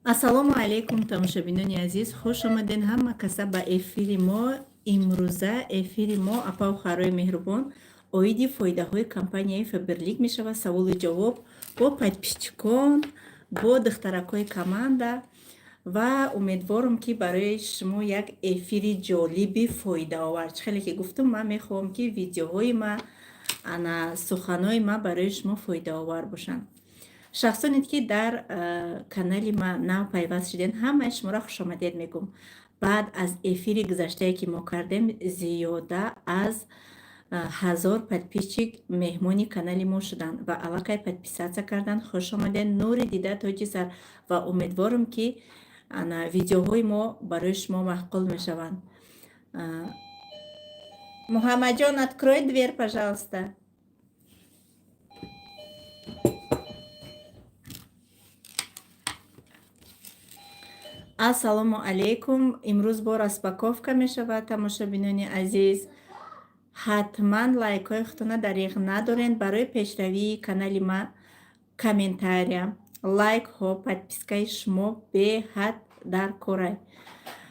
Ассалому алайкум, тамошобинони азиз, хуш омаден ҳама каса ба эфири мо. Имрӯза эфири мо, апаву хоҳарои меҳрубон, оиди фоидаҳои компанияи Фаберлик мешавад. Саволу ҷавоб бо подписчикон, бо духтаракҳои команда, ва умедворам, ки барои шумо як эфири ҷолиби фоидаовар. Чӣ хеле ки гуфтам, ман мехоҳам, ки видеоҳои ма, ана суханҳои ма барои шумо фоидаовар бошанд. Шахсоне ки дар канали ма нав пайваст шуден, ҳамаи шуморо хушомадед мегӯм. Баъд аз эфири гузаштае, ки мо кардем, зиёда аз 1000 подписчик меҳмони канали мо шуданд ва аллакай подписаться карданд. Хуш омадед, нури дида, тоҷи сар, ва умедворам, ки ана видеоҳои мо барои шумо маъқул мешаванд. Муҳаммадҷон, открой дверь, пожалуйста. Ассалому алайкум. Имрӯз бо распаковка мешавад, тамошобинони азиз. Ҳатман лайкҳои худтона дариғ надорен барои пешравии канали ма. Комментария, лайкҳо, подпискаи шумо беҳад дар корай.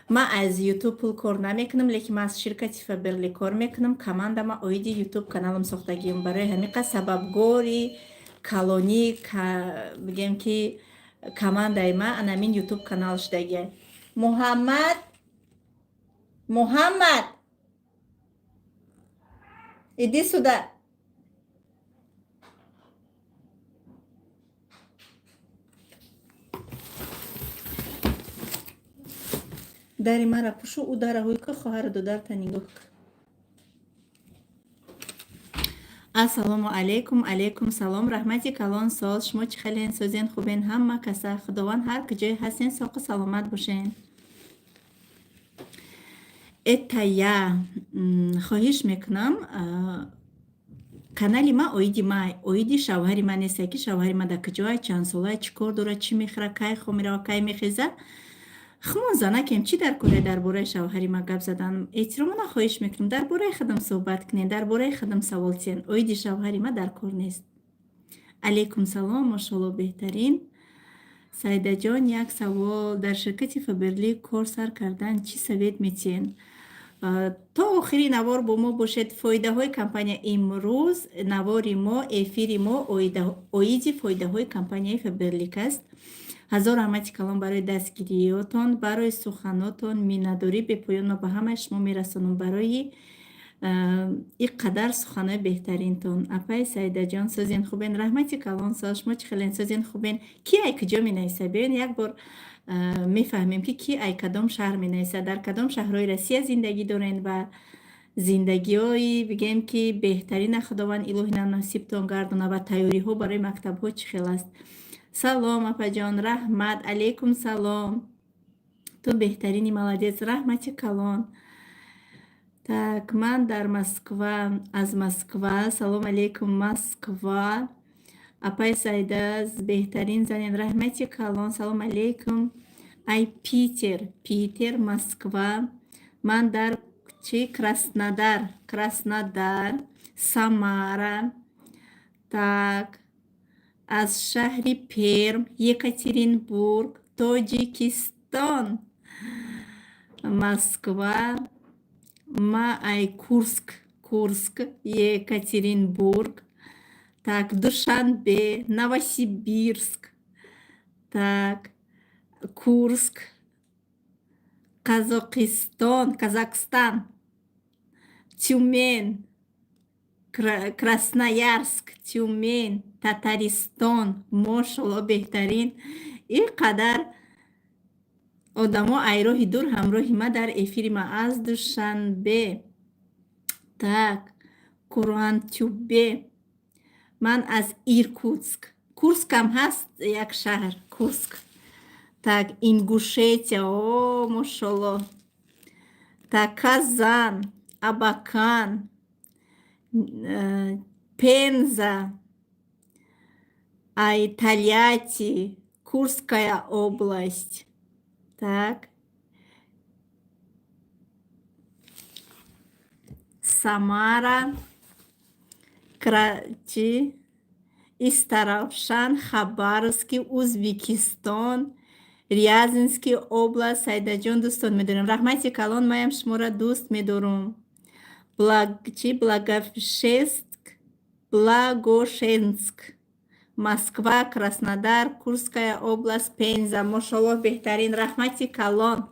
Ман аз Ютуб пул кор намекунам, лекин ман аз ширкати Фаберли кор мекунам. Командама оиди Ютуб каналам сохтагиам. Барои ҳамин қад сабабгори калонӣ, бигем, ки командаи ма анамин Ютуб канал шудагия. Муҳаммад, Муҳаммад, иди сюда. Дари мара пушу, ӯ дара ҳуй ка, хоҳару додарта нигоҳ ка. Ассалому алайкум. Алайкум салом, раҳмати калон. Соз, шумо чӣ хелен? Созен, хубен? Ҳама каса Худованд ҳар куҷое ҳастен, соқу саломат бошен. Это я. Хоҳиш мекунам, канали ма оиди ма, оиди шавҳари ман несте, ки шавҳари ма дар куҷоа, чандсола, чӣ кор дорад, чӣ мехӯрад, кай хоб меравад, кай мехезад. Хумон занакем, чӣ дар кора дар бораи шавҳари ма гап задан? Эҳтиромона хоҳиш мекунам, дар бораи худам суҳбат кунед, дар бораи худам савол тиҳен. Оиди шавҳари ма дар кор нест. Алайкум салом, мошалло, беҳтарин. Саидаҷон, як савол: дар ширкати Фаберли кор сар кардан чӣ совет метиҳен? То охири навор бо мо бошед. Фоидаҳои компания. Имрӯз навори мо, эфири мо оиди фоидаҳои компанияи Фаберлик аст. Ҳазор раҳмати калон барои дастгириётон, барои суханотон. Миннатдорӣ бепоён ма ба ҳамаи шумо мерасонам барои ин қадар суханҳои беҳтаринтон. Апаи Саидаҷон, созен, хубен? Раҳмати калон, соз, шумо чӣ хелен? Созен, хубен? Ки ай куҷо менависа? Биёен, як бор мефаҳмем, ки ай кадом шаҳр менависад, дар кадом шаҳрҳои Россия зиндагӣ дорен ва зиндагиҳои, бигем, ки беҳтарина Худованд илоҳи насибтон гардона, ва тайёриҳо барои мактабҳо чӣ хел аст. Салом, апаҷон, раҳмат. Алайкум салом. Ту беҳтарини, молодец, раҳмати калон. Так, ман дар Москва, аз Москва. Салом алейкум, Москва. Апаи Саида, беҳтарин занен, раҳмати калон. Салом алейкум. Ай Питер, Питер, Москва. Ман дар чи, Краснодар, Краснодар, Самара. Так, аз шаҳри Перм, Екатеринбург, Тоҷикистон, Москва. Ма ай Курск, Курск, Екатеринбург. Так, Душанбе, Новосибирск. Так, Курск, Қазоқистон, Казахстан, Тюмень, Красноярск, Тюмень, Татаристон. Мошалло, беҳтарин. Ин қадар одамо ай роҳи дур ҳамроҳи ма дар эфири ма. Аз Душанбе. Так, Кургантюбе. Ман аз Иркутск. Курскам ҳаст як шаҳр, Курск. Так, Ингушетия, о, мошалло. Так, Казан, Абакан, Пенза, ай Тольятти, Курская область. Так, Самара, чи, Истаравшан, Хабаровский, Узбекистон. Рязанский область. Сайдаҷон, дӯстон медорем. Раҳмати калон, маям шуморо дӯст медорум. Чи, Благовшенск, Благошенск, Москва, Краснодар, Курская область, Пенза. Мошоллоҳ, беҳтарин. Раҳмати калон,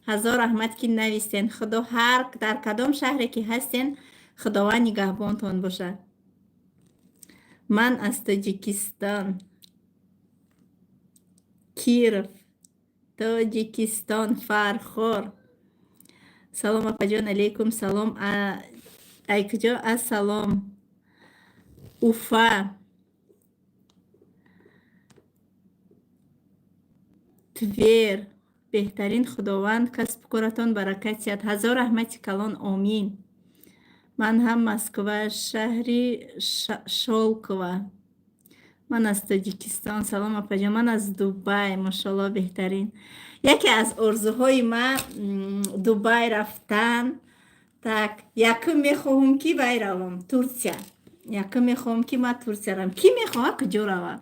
ҳазор раҳмат, ки навистен. Худо ҳар дар кадом шаҳре ки ҳастен, Худованд нигаҳбонтон бошад. Ман аз Тоҷикистон, Киров, Тоҷикистон, Фархор. Салом, апаҷон. Алейкум салом. Ай куҷо? Ассалом. Уфа, Твер. Беҳтарин. Худованд касбу коратон баракат диҳад. Ҳазор раҳмати калон, омин. Ман ҳам Москва, шаҳри Шолково. Ман аз Тоҷикистон. Салом, апаҷон, ман аз Дубай. Мошалло, беҳтарин. Яке аз орзуҳои ман Дубай рафтан. Так, якум мехоҳам, ки вай равам, Турсия. Якум мехоҳам, ки ман Турсия равам. Кӣ мехоҳад, куҷо равам?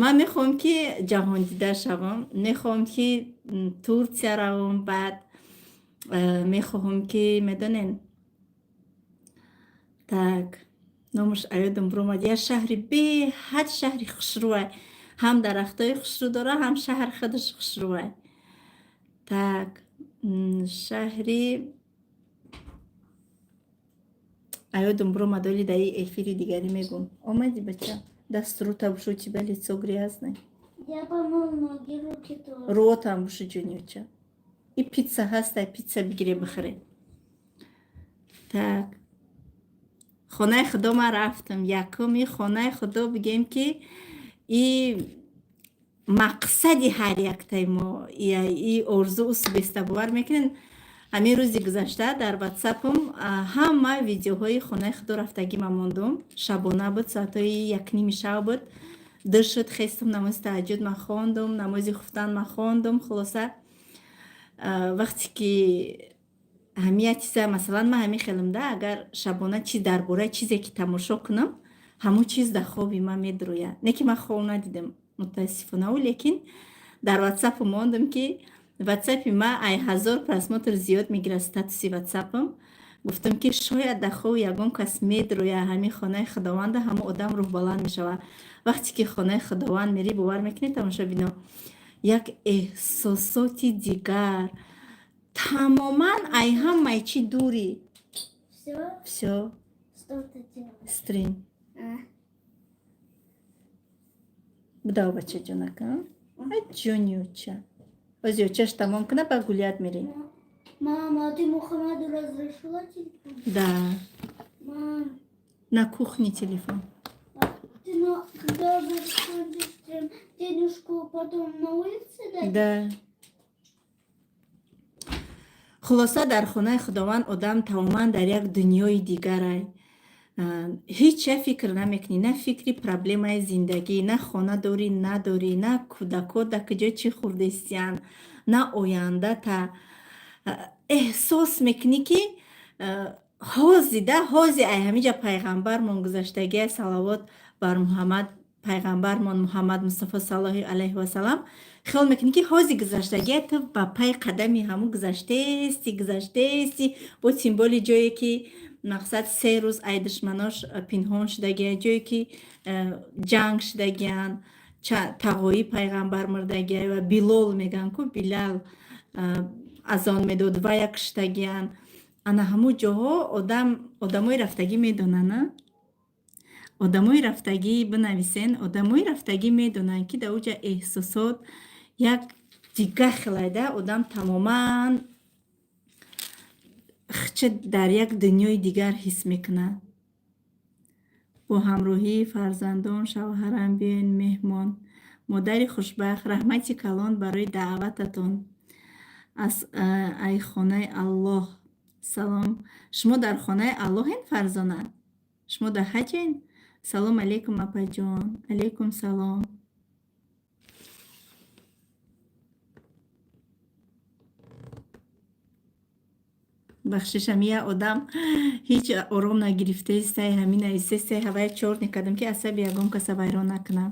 Ман мехоҳам, ки ҷаҳондида шавам. Мехоҳам, ки Турсия равам. Баъд мехоҳам, ки, медонен, так, номаш аёдам биромад, як шаҳри беҳад, шаҳри хушрӯай, ҳам дарахтҳои хушрӯ дора, ҳам шаҳр худаш хушрӯай. Так, шаҳри аёдам биромад, оли дар эфири дигарӣ мегӯм. Омади, бача, даст рута бушу, у тебя лицо грязное. Я помыл ноги, руки тоже. Ротам бушу, ҷониоча. И пицца ҳаста, пицца бигире, бихӯре. Так, хонаи Худо ман рафтам. Якуми хонаи Худо, бигем, ки и мақсади ҳар яктаи мо, и орзу усбеста. Бовар мекунед, ҳамин рӯзи гузашта дар ватсапам ҳама видеоҳои хонаи Худо рафтагима мондум. Шабона буд, соатҳои 1:30 шаб буд. Дир шуд, хестум, намози таҳаҷҷуд ман хондум, намози хуфтан ман хондум. Хулоса, вақте ки ҳамин як чиза, масалан, ман ҳамин хелам да, агар шабона чиз дар бораи чизе ки тамошо кунам, ҳамон чиз дар хоби ман медрояд. Не ки ман хоб надидам, мутаассифона, лекин дар ватсапу мондум, ки ватсапи ман ай 1000 просмотр зиёд мегирад статуси ватсапам. Гуфтам, ки шояд дар хоби ягон кас медрояд ҳамин хонаи Худованда, ҳамон одам рӯҳбаланд мешавад. Вақте ки хонаи Худованд мерӣ, бовар мекунед, тамошобино, як эҳсосоти дигар, тамоман ай ҳамаи чӣ дурӣ. Все? Всё. Что ты делаешь? Стрим. А. Будав, бачаҷонака, ай ҷониоча. Ози очаш тамом куна, ба гулять мерем. Мама, а ты Мухаммаду разрешила телефон? Да. Мам, На кухне телефон. А ты когда закончишь стрим, денежку потом на улице дать? Да. Хулоса, дар хонаи Худованд одам тамоман дар як дунёи дигарай. Ҳеҷ я фикр намекунӣ, на фикри проблемаи зиндагӣ, на хона дорӣ, надорӣ, на кӯдако дар куҷо чӣ хӯрдестиянд, на ояндата. Эҳсос мекунӣ, ки ҳози да ҳози ай ҳамиҷа пайғамбармон гузаштагия, салавот бар Муҳаммад, пайғамбармон Муҳаммад Мустафо саллаллоҳу алайҳи васалам. Хиёл мекунӣ, ки ҳози гузаштагия ту ба пай қадами ҳамун гузаштаести, гузаштаести, бо символи ҷое ки, мақсад, 3 рӯз ай душманош пинҳон шудагия, ҷое ки ҷанг шудагиянд, тағои пайғамбар мурдагия ва Билол мегӯянд ку, Билал азон медод, вая куштагиянд. Ана ҳамун ҷоҳо одам, одамои рафтагӣ медонанд, а? Одамои рафтагӣ бинависен, одамои рафтагӣ медонанд, ки дар оҷа эҳсосот як дигар хелайда, одам тамоман хча дар як дунёи дигар ҳис мекунад. Бо ҳамроҳии фарзандон, шавҳарам биёен меҳмон. Модари хушбахт, раҳмати калон барои даъвататон. Аз ай хонаи Аллоҳ салом. Шумо дар хонаи Аллоҳен, Фарзона? Шумо дар ҳаҷен? Салом алейкум, апаҷон. Алейкум салом. Бахшишам, як одам ҳеҷ ором нагирифтаистай, ҳамин нависестай, ҳавая чор некардам, ки асаби ягон каса вайрон накунам.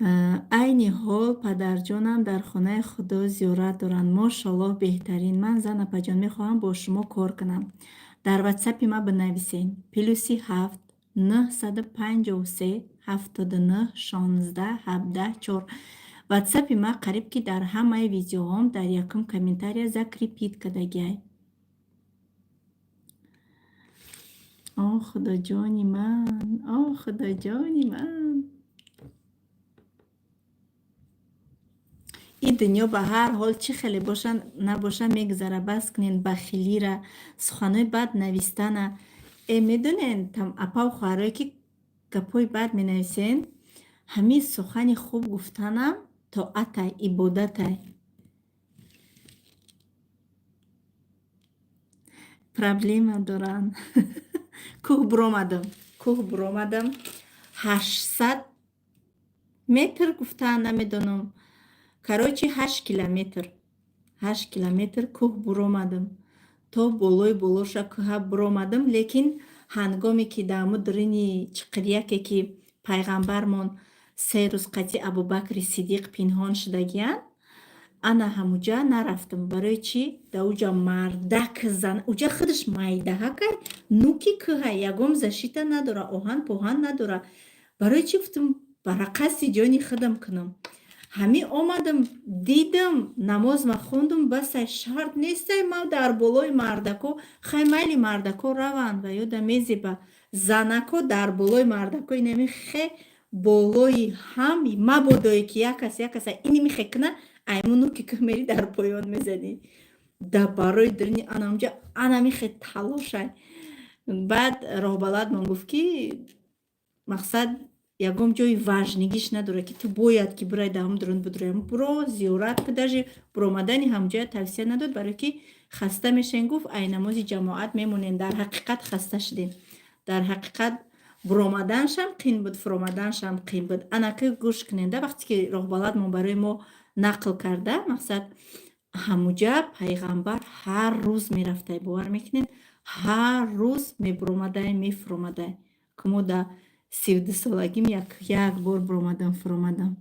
Айни ҳол падарҷонам дар хонаи Худо зиёрат доранд. Мошоаллоҳ, беҳтарин. Ман, зан апаҷон, мехоҳам бо шумо кор кунам. Дар ватсапи ман бинависен: +7 953 79 16 17 4. Ватсапи ман қариб ки дар ҳамаи видеоҳом дар якум комментария закрепить кардагиай. О, Худоҷони ман, о, Худоҷони ман! Ин дунё ба ҳар ҳол чӣ хеле боша набоша мегузара. Бас кунен бахилира, суханҳои бад навистана. Э, медонен, апаву хоҳарое ки гапҳои бад менависен, ҳамин сухани хуб гуфтанам тоатай, ибодатай. Проблема доранд. Кӯҳ буромадам, кӯҳ буромадам, 800 метр гуфтаанд, намедонам. Короче, 8 километр, 8 километр кӯҳ буромадам. То болои болоша кӯҳа буромадам, лекин ҳангоме ки дар ҳамун дурини чиқиряке, ки пайғамбармон 3 рӯз қатъи Абубакри Сиддиқ пинҳон шудагиянд, ана ҳамуҷа нарафтам. Барои чӣ? Дар уҷа мардак зан, уҷа худаш майдаҳакай, нуки кӯҳай, ягон защита надора, оҳан поҳан надора. Барои чӣ, гуфтам, барақасди ҷони худам кунам. Ҳамин омадам, дидам, намозма хондум, басай, шарт нестай ма дар болои мардако. Хай, майли, мардако раванд ва ё да мезеба, занако дар болои мардако инами хе болои ҳам мабодое ки як кас як каса иними хе куна, аймуну ки кӯҳ мери, дар поён мезанӣ. Да барои дурини анамҷа анами хе талошай. Баъд роҳбаладмон гуфт, ки мақсад ягон ҷои важнигиш надорад, ки ту бояд ки бирай дар ҳамун дурун бидуроям. Буро, зиёрат ки даже буромадани ҳамҷоя тавсия надод, барое ки хаста мешавем, гуфт, ай намози ҷамоат мемонем. Дар ҳақиқат хаста шудем. Дар ҳақиқат буромаданшам қин буд, фуромаданшам қин буд. Анаки гӯш куненда, вақте ки роҳбаладмон барои мо нақл карда, мақсад, ҳамуҷа пайғамбар ҳар рӯз мерафтай, бовар мекунед, ҳар рӯз мебуромадай, мефуромадай, ки мо дар 32 солагим як бор буромадам, фуромадам.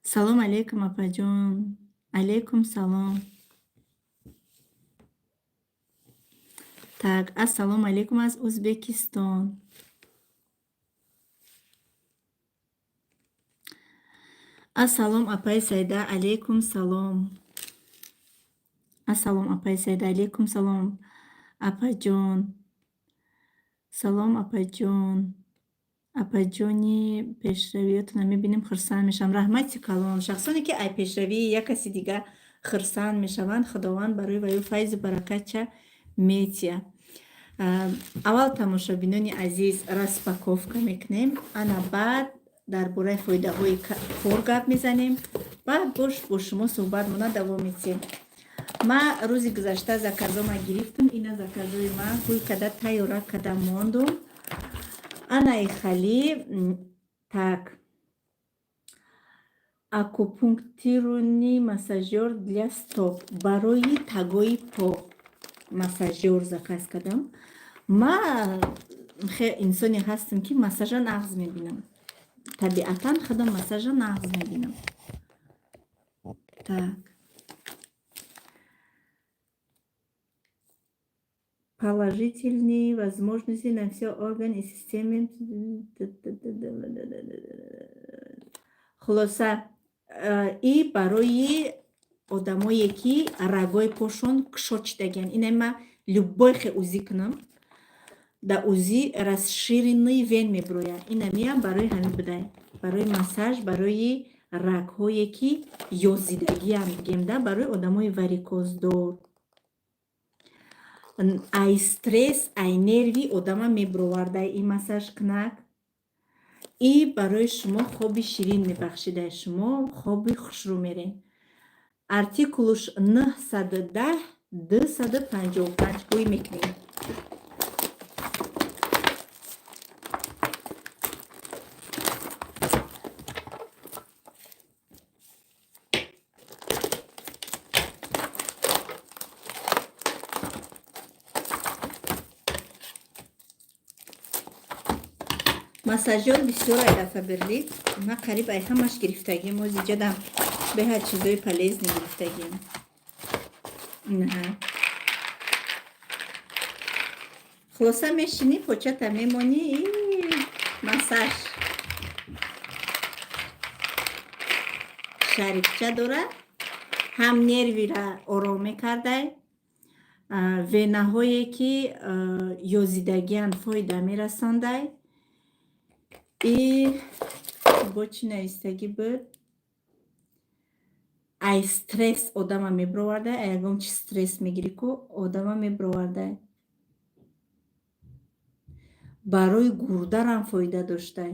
Салом алейкум, апаҷон. Алейкум салом. Так, ассалому алейкум аз Узбекистон. Ассалом, апаи Саида. Алейкум салом. Ассалом, апаи Саида. Алейкум салом, апаҷон. Салом, апаҷон. Апаҷони, пешравиётонро мебинем, хурсанд мешавам. Раҳмати калон. Шахсоне ки ай пешравии як каси дига хурсанд мешаванд, Худованд барои ваю файзу баракатча метия. Аввал, тамошобинони азиз, распаковка мекунем, ана баъд дар бораи фоидаҳои кор гап мезанем, баъд бош бо шумо суҳбатмона давом медиҳем. Ман рӯзи гузашта заказома гирифтам. Ина заказои ман ҳуй када тайёра када мондум. Анаи хали, так, акупунктурный массажёр для стоп, барои тагои по массажёр заказ кардам. Ман инсоне ҳастам, ки массажа нағз мебинам. Табиатан худам массажа нағз мебинам. Так, положительные возможности на все органы и системы. Хулоса, и барои одамое ки рагои пошон кушод шидагиянд. Ина ма любой хе УЗИ кунам, да УЗИ расширенный вен мебирояд. Инамиам барои ҳамин будай, барои массаж, барои рагҳое ки ёзидагиам бигем, да, барои одамои варикоздор. Ай стресс, ай нерви одама мебировардай ин массажкунак. И барои шумо хоби ширин мебахшидай, шумо хоби хушрӯ меред. Артикулуш 910 255. Ҳуй мекунем. Массажёр бисёр ай дар Фаберлик. Ма қариб ай ҳамаш гирифтагим. Озиҷадам беҳад чизои полезный гирифтагим. Инаҳа. Хулоса, мешинӣ, почата мемонӣ, массаж. Шарикча дорад, ҳам нервира ором мекардай, венаҳое ки ёзидагианд, фоида мерасондай. И бо чӣ навистагӣ буд? Ай стресс одама мебировардай, ай ягон чи стресс мегирӣ ку, одама мебировардай. Барои гурдарам фоида доштай.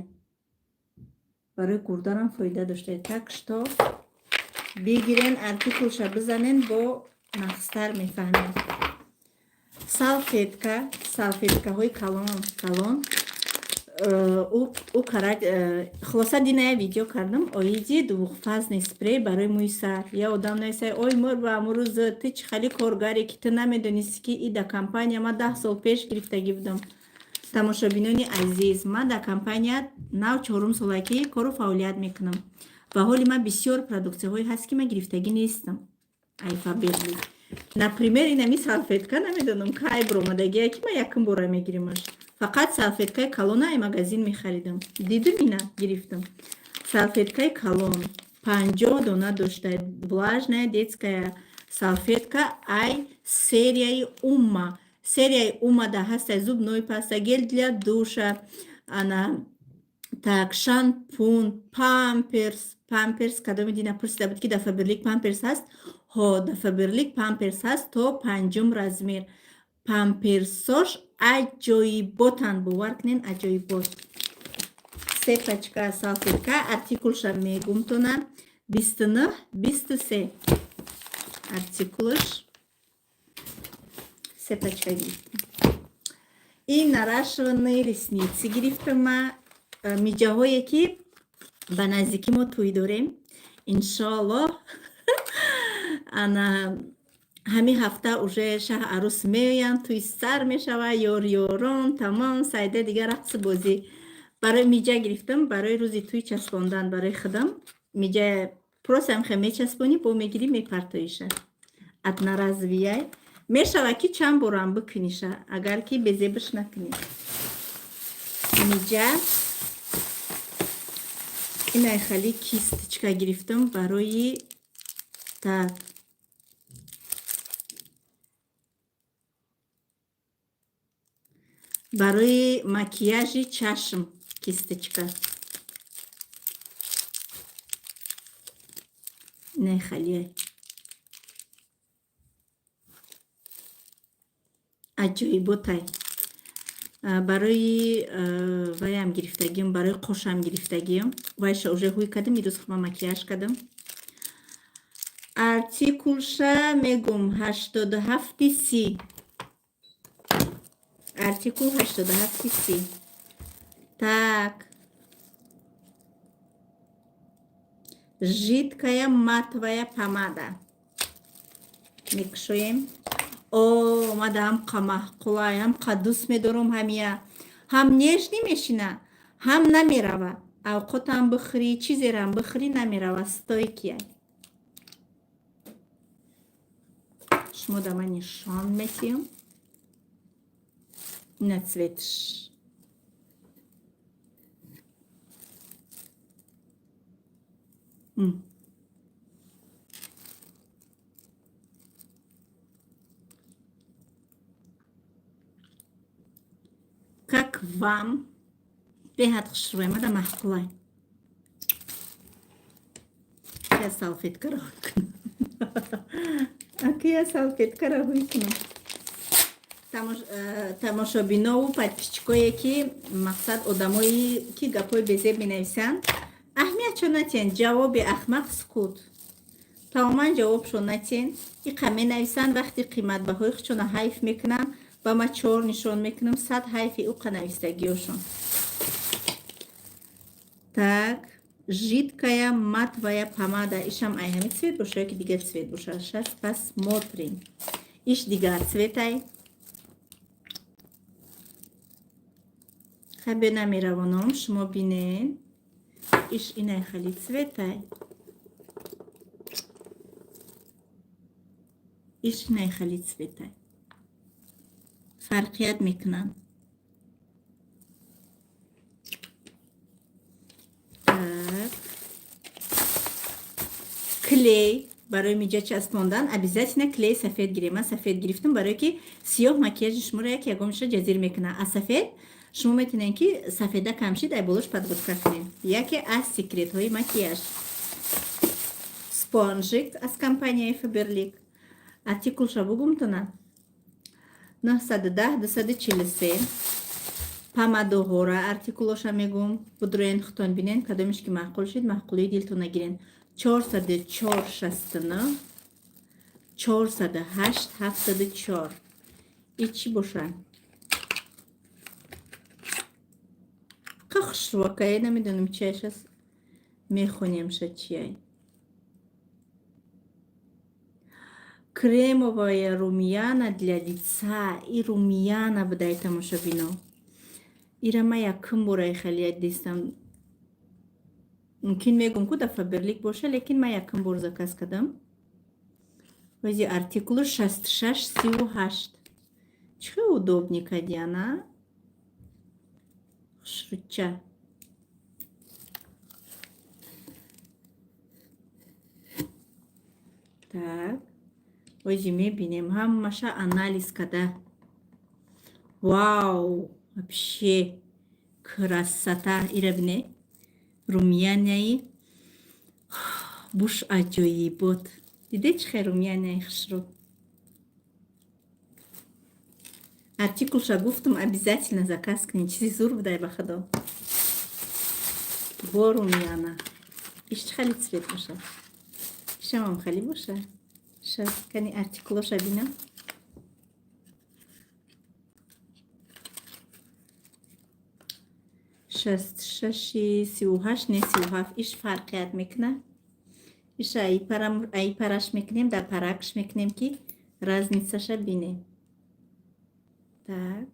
Барои гурдарам фоида доштай. Так что бигирен, артикулша бизанен, бо нағзтар мефаҳмед. Салфетка, салфеткаҳои калон калон. Ӯ карак, хулоса, диная видео кардам оиди двухфазный спрей барои мӯи сар. Я одам нависай: «Ой, мурба, амрӯз ту чӣ хали коргаре, ки ту намедонисти, ки и да компания ма 10 сол пеш гирифтагӣ будам». Тамошобинони азиз, ман дар компания нав чорум сола ки кору фаъолият мекунам ва ҳоли ман бисёр продуксияҳое ҳаст, ки ман гирифтагӣ нестам ай Фаберлик. Например, инами салфетка, намедонам, кай биромадагие, ки ман якум бора мегиримаш. Фақат салфеткаи калона ай магазин мехаридам. Дидум, ина гирифтам. Салфеткаи калон 50 дона дошта, влажная детская салфетка ай серияи Умма. Серияи Уммада ҳастай зубной паста, гель для душа, ана так, шампун, памперс. Памперс кадоми дина пурсида буд, ки дар Фаберлик памперс ҳаст. Ҳо, дар Фаберлик памперс ҳаст то панҷум размер. Памперсош аҷоиботанд, бовар кунед, аҷоибот. Се пачка салфетка, артикулша мегумтона: 2923 артикулш. Се пачка гирифтам. И наращивание ресницы гирифтам ма, миҷаҳое ки ба наздикӣ мо тӯй дорем, иншоаллоҳ. Ана ҳамин ҳафта уже шаҳ арӯс меоянд, тӯй сар мешава, ёр ёрон тамом, сайда, дигар рақсу бозӣ. Барои миҷа гирифтам, барои рӯзи тӯй часпондан барои худам. Миҷа просто ҳамхе мечаспонӣ, бо мегирӣ, мепартоиша. Одноразовый мешава, ки чанд борам бикуниша, агар ки безебиш накунӣ. Миҷа, инай хали кисточка гирифтам барои, так, барои макияжи чашм кисточка. Инай халия аҷоиботай. Барои ваям гирифтагиам, барои қошам гирифтагиам. Вайша уже ҳуй кардам, ирӯз хума макияж кардам. Артикулша мегум: 8730. Артикул 8730. Так, жидкая матовая помада мекушоем. О, омада, ҳам маъқулай, ҳам дӯст медорам. Ҳамия ҳам нежный мешина, ҳам намерава. Авқотам бихӯрӣ, чизерам бихӯрӣ, намерава, стойкий. Шумо да ман нишон метиҳам. Ина цветш. Как вам? Беҳад хушрӯй, мада маъқулай. Я салфеткаро кунам, ака, я салфеткаро ҳуй кунам. Тамошобинову подписчикое ки, мақсад, одамое ки гапҳои безеб менависанд, аҳамиятшо натиҳен. Ҷавоби ахмақ сукут. Тамоман ҷавобшон натиҳен. Иқа менависанд, вақти қиматбаҳои худшона ҳайф мекунанд. Ба ма чор нишон мекунам, сад ҳайфи уқа навистагиёшон. Так, жидкая матовая помада. Ишам ай ҳами цвет боша ё ки дигар цвет боша, щас посмотрим. Иш дигар цветай. Хабе намеравонам, шумо бинен. Иш инай хали цветай. Иш инай хали цветай. Фарқият мекунанд. Так. Клей барои миҷа часпондан обязательно клей сафед гирем. Ман сафед гирифтам, барое ки сиёҳ макияжи шуморо як ягонша ҷазир мекунад. А сафед шумо метавонед, ки сафеда кам шид, ай болош подводка кунед. Яке аз секретҳои макияж. Спонжик аз компанияи Фаберлик. Артикулша бугумтона: 910 243. Помадоҳора артикулоша мегум, будроен, хутон бинен, кадомиш ки маъқул шид, маъқулии дилтона гирен. 404 69 408 74. И чӣ боша? Ка хушрӯакае, намедонам чияш аст, мехонемша чияй. Кремовая румяна для лица. И румяна будай, тамошобино. Ира ма якум бора хеле дистам. Мумкин мегум ку да Фаберлик боша, лекин ман якум бор заказ кардам. Ози артикулу 6638. Чӣ хел удобный кадиана, хушрӯча. Так, ози мебинем, ҳамаша анализ када. Вау, вообще красота! Ира бине, румянаи буш аҷоибот. Диде, чӣ хел румянаи хушрӯ. Артикулша гуфтам, обязательно заказ кунед, чизи зур будай, ба худо. Бо румяна иш чӣ хели цвет боша? Ишамам хеле боша. Ша кани, артикулоша бинам. 66 38, не, 37. Иш фарқият мекунад. Иша аи параш мекунем, дар паракш мекунем, ки разницаша бинем. Так,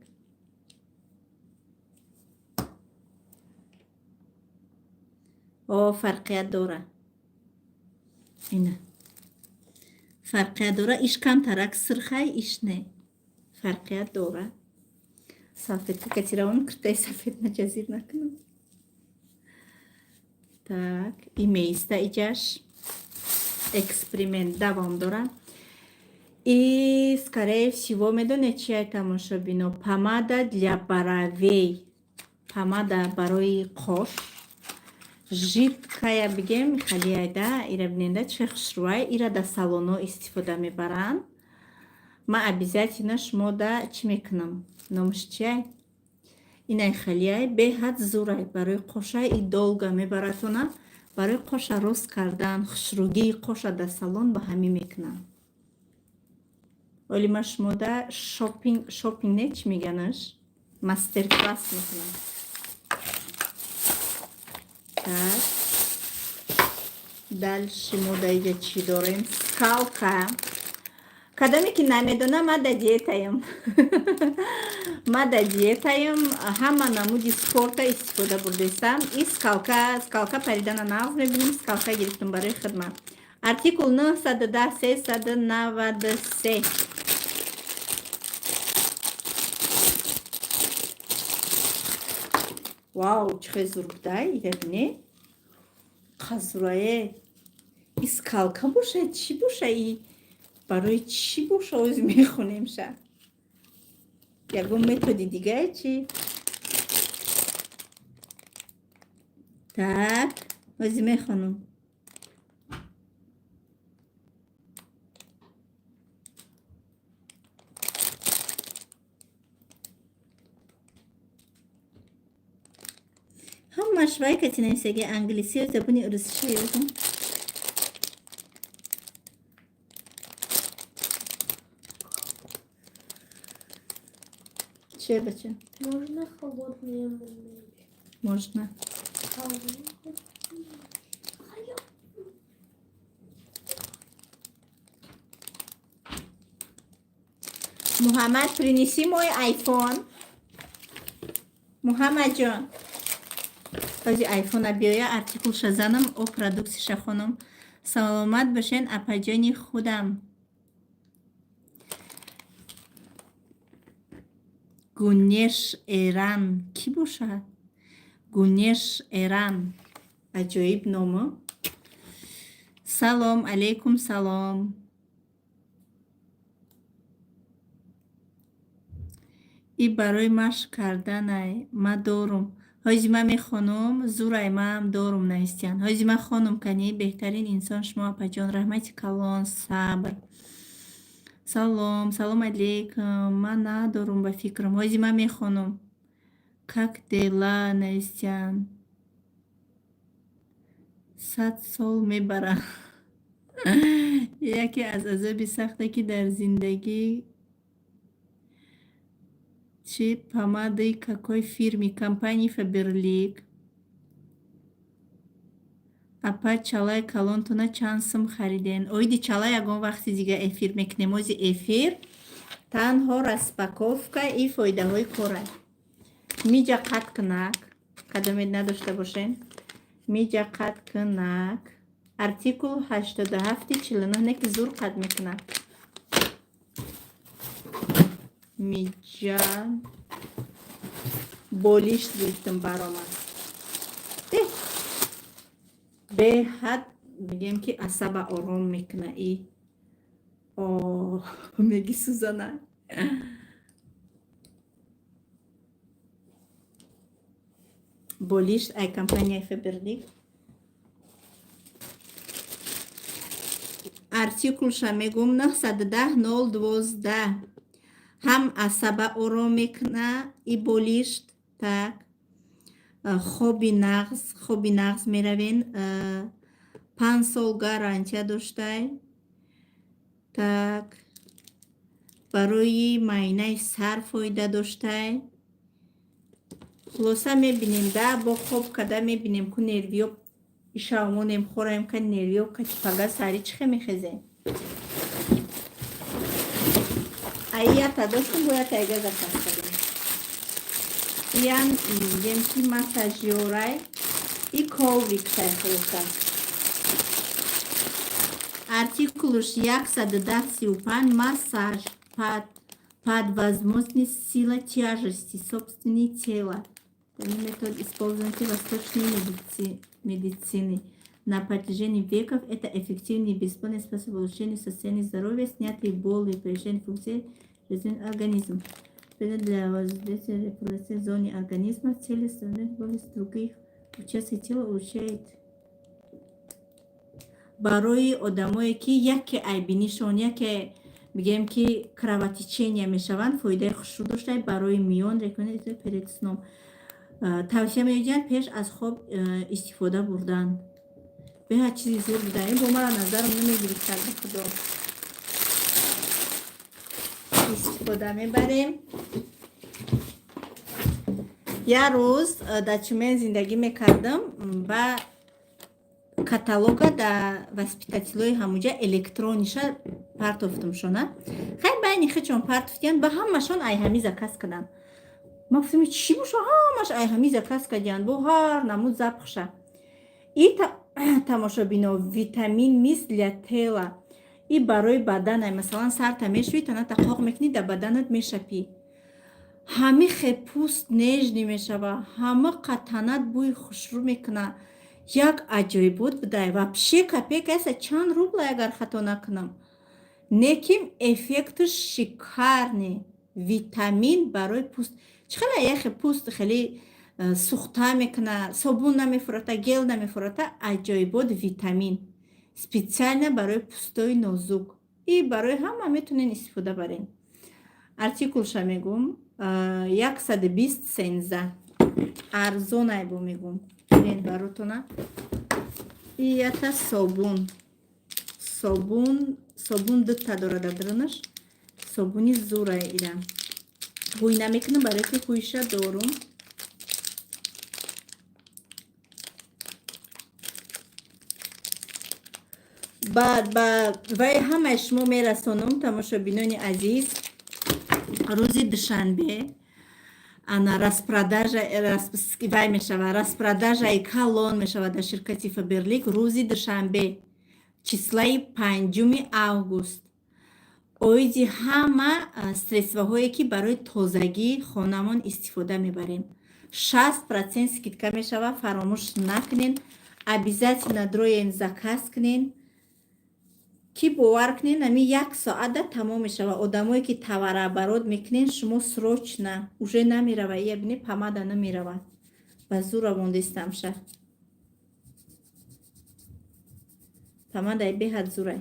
о, фарқият дора. Ина фарқият дора. Иш камтарак сирхай, иш не, фарқият дора. Салфетка катиравон, куртаи сафед наҷазир накунам. Так, и меиста иҷаш. Эксперимент давом дора. И скорее всего, медонед чия, тамошобино? Помада для бровей, помада барои қош, жидкая бигем, халиайда. Ира биненда, чӣ хушрӯай. Ира дар салоно истифода мебаранд. Ман обязательно шумо да чӣ мекунам, номаш чиай? Инай халиай, беҳад зурай барои қошай и долго мебаратона. Барои қоша рост кардан, хушрӯгии қоша дар салон ба ҳамин мекунам. Оли ман шумо да шопинг, шопинг не, чӣ меганаш, мастер класс мекунам. Так, дальше мо да иҷа чӣ дорем? Скалка. Кадоме ки намедонам, ма да диетаем, ма да диетаем, ҳама намуди спорта истифода бурдестам. И скалка, скалка паридана нағз мебинем. Скалка гирифтам барои хидмат. Артикул 910 393. Вау, чӣ хел зур будай! Ябине, қазурае. И скалка бошад, чӣ боша, и барои чӣ боша, оз мехонемша. Ягон методи дигае чӣ? Так, ози мехонам. Ҳамаш вай кати нависаги, англисию забони русиша ёдам. Че, бача? Можно холодные мумии? Можно. Холодные. А я Мухаммад, принеси мой айфон. Муҳаммадҷон, ҳози айфона биёя, артикулша занам, о продуксиша хонум. Саломат бошен, апаҷони худам. Гунеш Эран кӣ бошад? Гунеш Эран, аҷоиб ному. Салом алейкум, салом. И барои машқ карданай, ма дорум. Ҳози ман мехонум, зурай, маам дорум, навистиян. Ҳози ман хонум кани. Беҳтарин инсон шумо, апаҷон, раҳмати калон, сабр. Салом, салом алейкум. Ман надорум ба фикрам. Ҳози ман мехонум. Как дела, навистиян. 100 сол мебарам. Яке аз азоби сахте, ки дар зиндагӣ чӣ? Помадаи какой фирмы? Компании Фаберлик. Апа, чалаи калонтона чанд сум хариден? Оиди чала ягон вақти дига эфир мекунем. Ози эфир танҳо распаковка и фоидаҳои кора. Миҷа қат кунак, кадомед надошта бошен. Миҷа қат кунак. Артикул 8749, не ки зур қат мекунад. Миҷа болишт гирифтам, баромад. Беҳад, мегӯем ки асаба ором мекуна и о меги сӯзана. Болишт ай компанияи Фаберлик. Артикулша мегӯм: 910012. Ҳам асаба ором мекуна и болишт, так хоби нағз, хоби нағз меравен. 5 сол гарантия доштай. Так, барои майнаи сар фоида доштай. Хулоса, мебинем да, бо хоб када мебинем ку нервиё ишавмонем, хораем ка нервиё кати, пага сари чихе мехезем. Аията доштум, бояд тайга заказ кардем. Иян мегем ки массажёрай и коврик шай. Хулоса, артикулуш 11035. Массаж под возможность сила тяжести собственного тела. Метод использования восточной медицины на протяжении веков. Это эффективный и бесплатный способ улучшения состояния здоровья, снятия боли и повышения функции жизненного организма. Для воздействия регуляции зоны организма в цели боли с других участков тела улучшает. Барои одамое ки яке айбинишон, яке бигем ки кровотечения мешаванд, фоидаи хушрӯ дошта. Барои миён рекомендует перед сном, тавсия медиҳанд пеш аз хоб истифода бурдан. Беҳад чизи зур буда ин, бо мара назарам намегирифт, ба худо. Истифода мебарем. Як рӯз дар Чумен зиндагӣ мекардам ва каталога дар воспитателои ҳамуҷа электрониша партофтумшона. Хай, байни хичон партофтиян, ба ҳамашон ай ҳами заказ кардам. Ман гуфтам, чӣ боша, ҳамаш ай ҳами заказ кардиян, бо ҳар намуд запахша. И тамошобино, витамин мис для тела и барои баданай. Масалан, сарта мешӯӣ, таната қоқ мекунӣ, дар баданат мешапӣ. Ҳами хе пӯст нежный мешава, ҳама қатанат бӯи хушрӯ мекуна. Як аҷоибот будай. Вообще копейка аста, чанд рубла, агар хато накунам. Неким эффектш шикарный. Витамин барои пӯст. Чӣ хеле яхе пӯст хеле сухта мекуна, собун намефурата, гел намефурата. Аҷоибот витамин. Специально барои пӯстои нозук. И барои ҳама метонен истифода барен. Артикулша мегум: 120 сенза. Арзонай бо мегум. Бинед баротона. И ята собун. Собун, собун дута дорад дар дарунаш. Собуни зурай ира. Ҳуй намекунам, барои ки ҳуйша дорум. Баъд ба вай ҳамаи шумо мерасонам, тамошобинони азиз. Рӯзи душанбе Ана распродажа вай мешава, распродажаи калон мешава дар ширкати Фаберлик рӯзи душанбе, числаи 5 август. Оиди ҳама средствоҳое, ки барои тозагии хонамон истифода мебарем, 60% скидка мешава. Фаромӯш накунен, обязательно дроен, заказ кунен, ки бовар кунен, ами як соата тамом мешава. Одамое, ки товарооборот мекунен, шумо срочно, уже намерава. Ия бине, помада намерава, ба зур равондистамша. Помадаи беҳад зурай.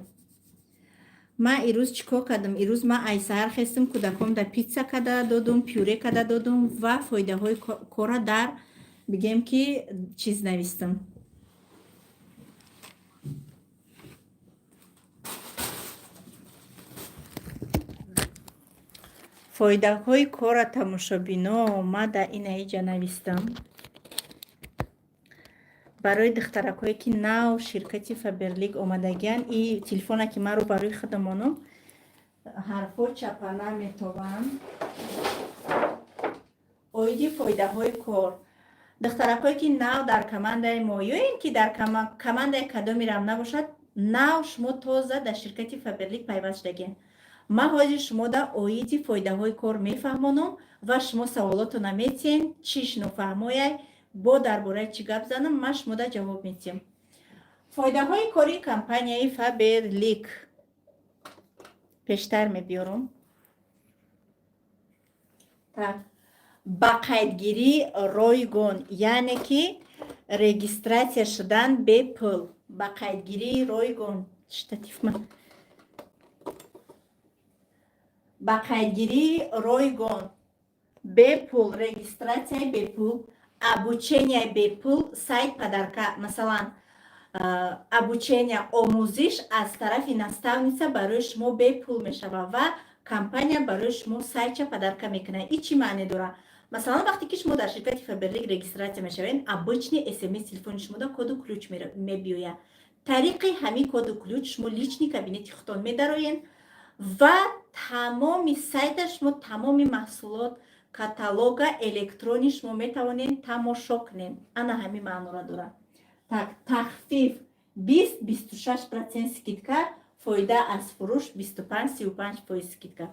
Ман ирӯз чӣ кор кардам? Ирӯз ман ай саҳар хестам, кӯдакомда питса када додум, пюре када додум ва фоидаҳои кора дар бигем ки чиз навистам. Фоидаҳои кора, тамошобино, ма дар инаиҷа навистам барои духтаракҳое, ки нав ширкати Фаберлик омадагиян. И телефона, ки маро барои худамонам, ҳарфҳо чапана метобанд. Оиди фоидаҳои кор, духтаракҳое, ки нав дар командаи мо ё ин ки дар командаи кадомирам набошад, нав шумо тоза дар ширкати Фаберлик пайваст шудагиен, ман ҳозир шумода оиди фоидаҳои кор мефаҳмонам ва шумо саволотона метиҳен. Чиш нофаҳмояй, бо дар бораи чӣ гап занам, ман шумода ҷавоб медиҳам. Фоидаҳои кори компанияи Фаберлик пештар мебиёрам. Так, ба қайдгирӣ ройгон, яъне ки регистрация шудан бепул, ба қайдгирии ройгон. Штативма. Ба қайдгирии ройгон бепул, регистрацияи бепул, обучение бепул, сайт подарка. Масалан, обучение, омӯзиш аз тарафи наставница барои шумо бепул мешавад ва компания барои шумо сайтча подарка мекунад. И чӣ маъне дорад? Масалан, вақте ки шумо дар ширкати Фаберлик регистрация мешавед, обычный смс телефони шумода коду ключ мебиёяд. Тариқи ҳамин коду ключ шумо личный кабинети худтон медароед ва тамоми сайта шумо, тамоми маҳсулот, каталога электронӣ шумо метавонед тамошо кунед. Ана ҳамин маънора дорад. Так, тахфиф 20-26% скидка, фоида аз фурӯш 25-35% скидка.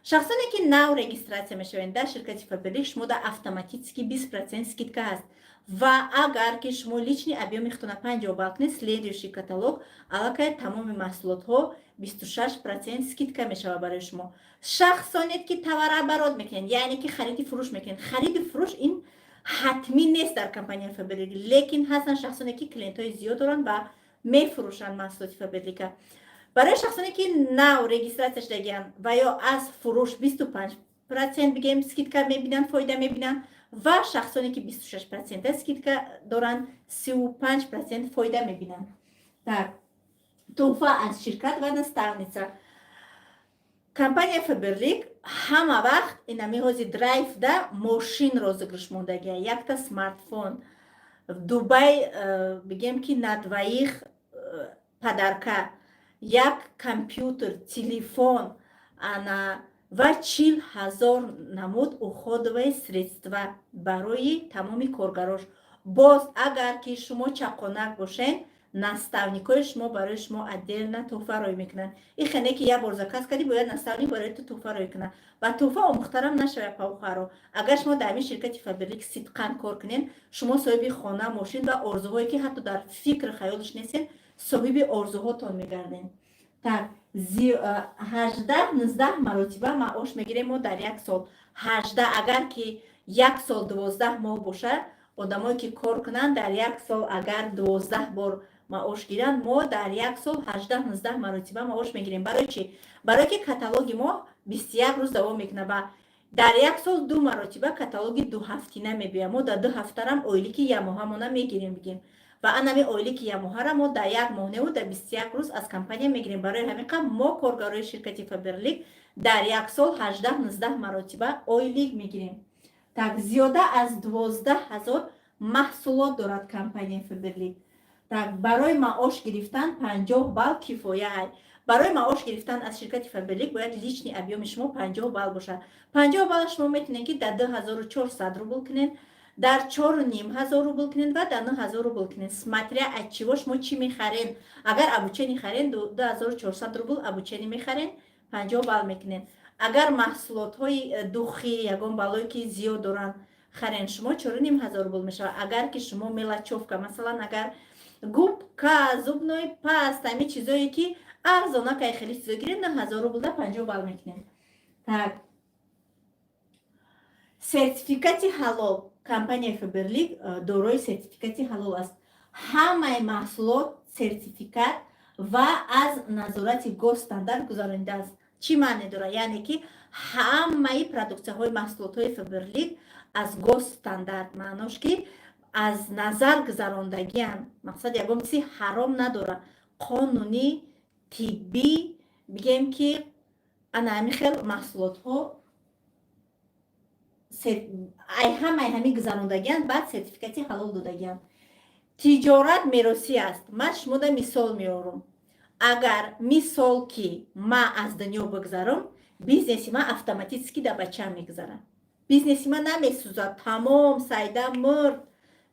Шахсоне, ки нав регистрация мешаванд дар ширкати Фаберлик, шумо да автоматически 20% скидка ҳаст. Ва агар ки шумо личный объёми худтона 50 балл кунед, следующий каталог аллакай тамоми маҳсулотҳо 26% скидка мешавад барои шумо. Шахсоне, ки товарооборот мекунед, яъне ки хариди фурӯш мекунед. Хариди фурӯш ин ҳатмӣ нест дар компанияи Фаберлик, лекин ҳастанд шахсоне, ки клиентҳои зиёд доранд ва мефурӯшанд маҳсулоти Фаберлика. Барои шахсоне, ки нав регистрация шудагианд ва ё аз фурӯш 25% бигем скидка мебинанд, фоида мебинанд, ва шахсоне, ки 26% скидка доранд, 35% фоида мебинанд. Так, тӯҳфа аз ширкат ва наставница. Компания Фаберлик ҳама вақт инами ҳози драйвда мошин розыгрыш мондагия, якта смартфон, Дубай, бигем ки на двоих подарка, як компютер, телефон, ана ва 40 000 намуд уходовые средства барои тамоми коргарош. Боз агар ки шумо чақонак бошед, наставникҳои шумо барои шумо отдельно тӯҳфа рӯй мекунанд. И хене ки як бор заказ кардӣ, бояд наставник барои ту тӯҳфа рӯй кунад ва тӯҳфа омӯхтарам нашавад. Павхаро, агар шумо дар ҳамин ширкати Фаберлик сидқан кор кунед, шумо соҳиби хона, мошин ва орзуҳое, ки ҳатто дар фикр хаёлш нестед, соҳиби орзуҳотон мегардед. Так, 18-19 маротиба маош мегирем мо дар як сол. Ҳаждаҳ, агар ки як сол 12 моҳ бошад, одамое ки кор кунанд, дар як сол агар 12 бор маош гиранд, мо дар як сол 18-19 маротиба маош мегирем. Барои чӣ? Барое ки каталоги мо 21 рӯз давом мекунад ва дар як сол ду маротиба каталоги дуҳафтина мебиёяд. Мо дар 2 ҳафтарам ойлики ямоҳамона мегирем, бигем, ва анами ойлики ямоҳара мо дар як моҳ неву дар 21 рӯз аз компания мегирем. Барои ҳамин қадр мо, коргарои ширкати Фаберлик, дар як сол 18-19 маротиба ойлик мегирем. Так, зиёда аз 12 000 маҳсулот дорад компанияи Фаберлик. Так, барои маош гирифтан 50 балл кифоя. Барои маош гирифтан аз ширкати Фаберлик бояд личный объём и шумо 50 балл бошад. 50 балл шумо метавонед, ки дар 2400 рубл кунед, дар 4500 рубл кунед ва дар 9000 рубл кунед, смотря от чего шумо чӣ мехаред. Агар обучение харен, 2400 рубл обучение мехарен, 50 балл мекунед. Агар маҳсулотҳои духи, ягон баллое ки зиёд доранд, харен, шумо 4500 рубл мешавад. Агар ки шумо мелочёвка, масалан, агар губка, зубной паста, ҳамин чизое ки арзонакай, хеле чизо гиред, 9000 рубл да 50 балл мекунем. Так, сертификати ҳалол. Компанияи Фаберлик дорои сертификати ҳалол аст. Ҳамаи маҳсулот сертификат ва аз назорати госстандарт гузаронидааст. Чӣ маъне дорад? Яъне ки ҳамаи продуксияҳои маҳсулотҳои Фаберлик аз госстандарт, маънош ки аз назар гузарондагианд. Мақсад, ягон чизи ҳаром надорад, қонунӣ, тиббӣ, бигем ки ана ҳамин хел маҳсулотҳо ай ҳамаи ҳамин гузарондагианд, баъд сертификати ҳалол додагианд. Тиҷорат меросӣ аст. Ман шумода мисол меорум. Агар, мисол, ки ман аз дунё бигзарам, бизнеси ман автоматически да бачаам мегузарад. Бизнеси ман намесӯзад, тамом, Сайда мурд,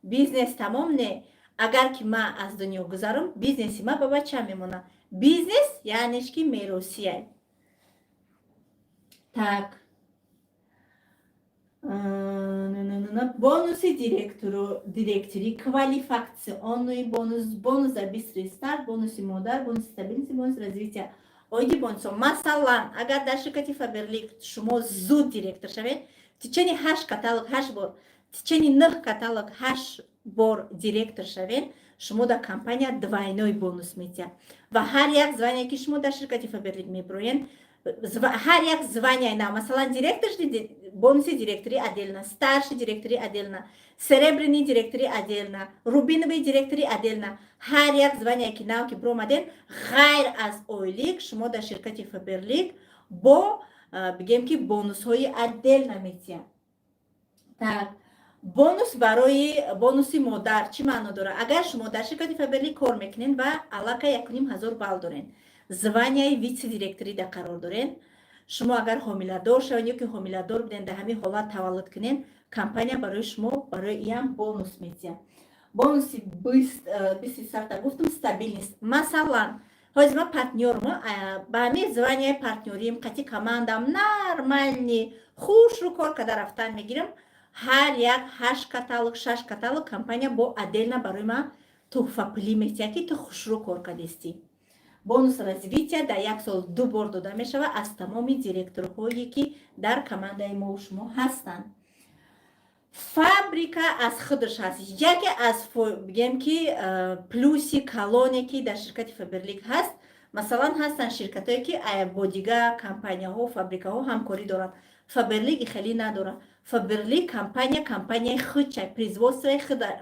бизнес тамом. Не, агар ки ман аз дунё гузарам, бизнеси ман ба бачаам мемонад. Бизнес яънеш ки меросия. Так, бонуси директору, директори, квалификационный бонус, бонус за быстрый старт, бонуси модар, бонуси стабильности, бонус развития. Оиди бонусҳо: масалан, агар дар ширкати Фаберлик шумо зуд директор шавед, в течение ҳашт каталог ҳашт бор, в течение нӯҳ каталог ҳашт бор директор шавед, шумо дар компания двойной бонус метиҳад. Ва ҳар як звание, ки шумо дар ширкати Фаберлик мебироед, ҳар як звания на, масалан, директор, бонуси директори отдельно, старший директори отдельно, серебряный директори отдельно, рубиновый директори отдельно. Ҳар як звание, ки нав ки биромаден, ғайр аз ойлик шумо дар ширкати Фаберлик бо, бигем ки, бонусҳои отдельно метиҳад. Так, бонус барои бонуси модар чӣ маъно дорад? Агар шумо дар ширкати Фаберлик кор мекунед ва аллакай 1500 балл доред, званияи вице-директорида қарор доред, шумо агар ҳомиладор шавед ё ки ҳомиладор буден, дар ҳамин ҳолат таваллуд кунед, компания барои шумо барои иам бонус метиҳад. Бонуси быстрый старта гуфтум, стабильность. Масалан, ҳозир ман партнёрм, ба ҳамин званияи партнёриим қати командам нормальный, хушрӯ кор карда рафтан мегирам. Ҳар як ҳашт каталог, шаш каталог компания бо отдельно барои ман туҳфапулӣ метиҳад, ки ту хушрӯ кор кардистӣ. Бонус развития дар як сол ду бор дода мешавад аз тамоми директорҳое, ки дар командаи мову шумо ҳастанд. Фабрика аз худаш ҳаст. Яке аз, бигем ки, плюси калоне, ки дар ширкати Фаберлик ҳаст, масалан, ҳастанд ширкатҳое, ки бо дигар компанияҳо, фабрикаҳо ҳамкорӣ доранд. Фаберлик хеле надорад. Фаберлик компания компанияи худчай, производствои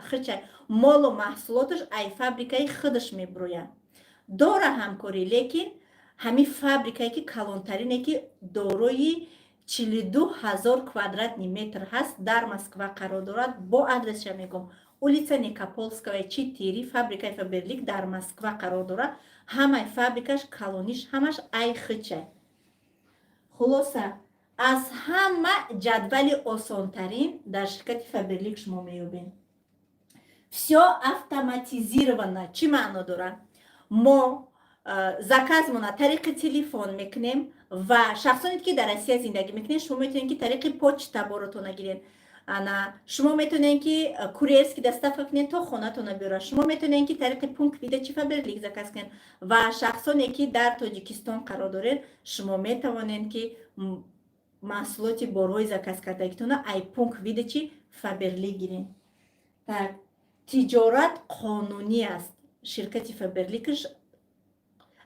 худчай, молу маҳсулоташ ай фабрикаи худаш мебирояд. Дора ҳамкорӣ, лекин ҳамин фабрикае, ки калонтарине, ки дорои 42 000 квадратный метр ҳаст, дар Москва қарор дорад. Бо адресша мегӯм: улица Никопольская, 4. Фабрикаи Фаберлик дар Москва қарор дорад. Ҳамаи фабрикаш калониш, ҳамаш ай хичай. Хулоса, аз ҳама ҷадвали осонтарин дар ширкати Фаберлик шумо меёбед. Всё автоматизировано. Чӣ маъно дорад? Мо заказмона тариқи телефон мекунем ва шахсоне, ки дар Россия зиндагӣ мекунед, шумо метавонед, ки тариқи почта боротона гиред. Ана, шумо метавонед, ки курьерский доставка кунед, то хонатона биёрад. Шумо метавонед, ки тариқи пункт выдачи Фаберлик заказ кунед. Ва шахсоне, ки дар Тоҷикистон қарор доред, шумо метавонед, ки маҳсулоти борҳои заказ кардагитона ай пункт выдачи Фаберлик гиред. Так, тиҷорат қонунӣ аст. Ширкати Фаберликш,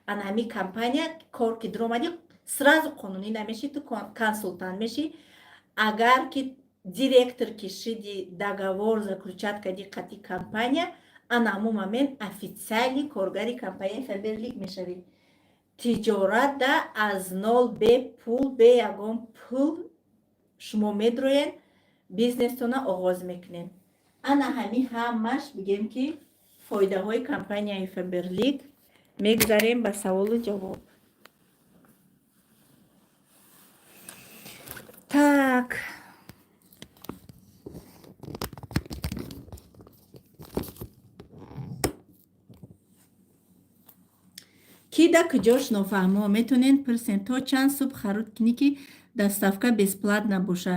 ана ҳамин компания кор ки дуромадӣ, сразу қонунӣ намешӣ, ту консултант мешӣ. Агар ки директор ки шиди, договор заключать кардӣ қати компания, ана ҳамун момент официальный коргари компанияи Фаберлик мешавӣ. Тиҷоратда аз нол, бе пул, бе ягон пул шумо медроед, бизнестона оғоз мекунед. Ана ҳамин ҳамаш, бигем ки, Фоидаҳои компанияи Фаберлик. Мегузарем ба саволу ҷавоб. Так, ки да куҷош нофаҳмо, метонен пурсен. То чанд суб харуд кунӣ, ки доставка бесплатна боша?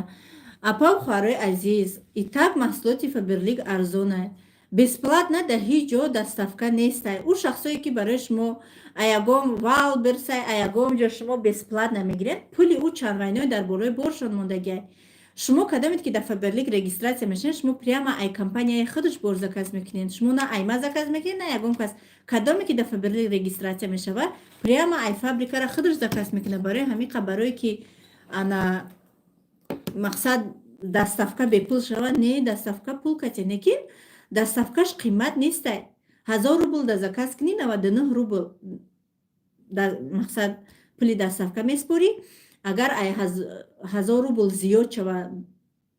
Апау, хоҳарои азиз, итак, маҳсулоти Фаберлик арзона. Бесплатна дар ҳеҷ ҷо доставка нестай. Ӯ шахсое, ки барои шумо аягон Вайлдберрисай, аягон ҷо шумо бесплатна мегиред, пули ӯ чандвайное дар болои боршон мондагиай. Шумо кадомед, ки дар Фаберлик регистрация мешавед, шумо прямо ай компанияи худаш бор заказ мекунед. Шумо на айма заказ мекунед, на ягон кас. Кадоме ки дар Фаберлик регистрация мешавад, прямо ай фабрикара худаш заказ мекунад. Барои ҳамиқа, барое ки ана мақсад доставка бепул шавад, не, доставка пул кате, лекин доставкаш қимат нестай. 1000 рубл да заказ кунӣ, 99 рубл мақсад пули доставка меспорӣ. Агар ай 1000 рубл зиёд шавад,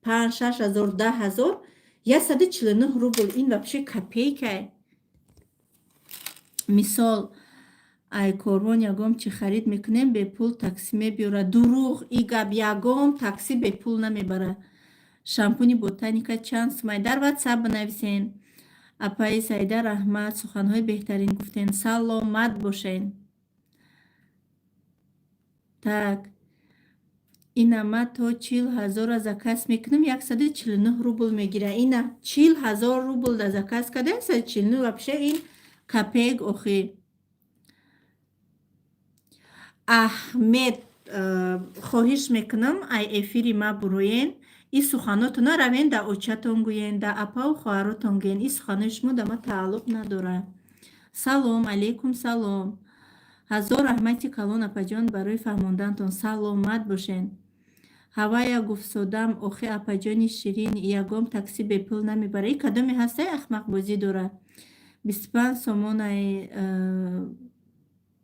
панҷ, 6000, 10 000, 149 рубл. Ин вообще копейка. Мисол, ай Корвон ягон чи харид мекунем, бепул таксӣ мебиёрад. Дурӯғ и гап, ягон таксӣ бепул намебарад. Шампуни Ботаника чанд сумай? Дар Ватсап бинависен. Апаи Саида, раҳмат, суханҳои беҳтарин гуфтен, саломат бошен. Так, ина ма то 40 000-а заказ мекунам, 149 рубл мегира. Ина 40 000 рубл да заказ карда, 149, вообще ин копеек охи. Аҳмед, хоҳиш мекунам, ай эфири ма буроен. Ин суханотона равен да очатон гӯен, да апаву хоҳаротон гӯен. Ин суханои шумо да ма тааллуқ надорад. Салом алейкум, салом. Ҳазор раҳмати калон, апаҷон, барои фаҳмондантон, саломат бошен. Ҳавая гуфтсодам охи, апаҷони ширин, ягон таксӣ бепул намебара. И кадоме ҳастай, ахмақбозӣ дорад. 25 сомонаи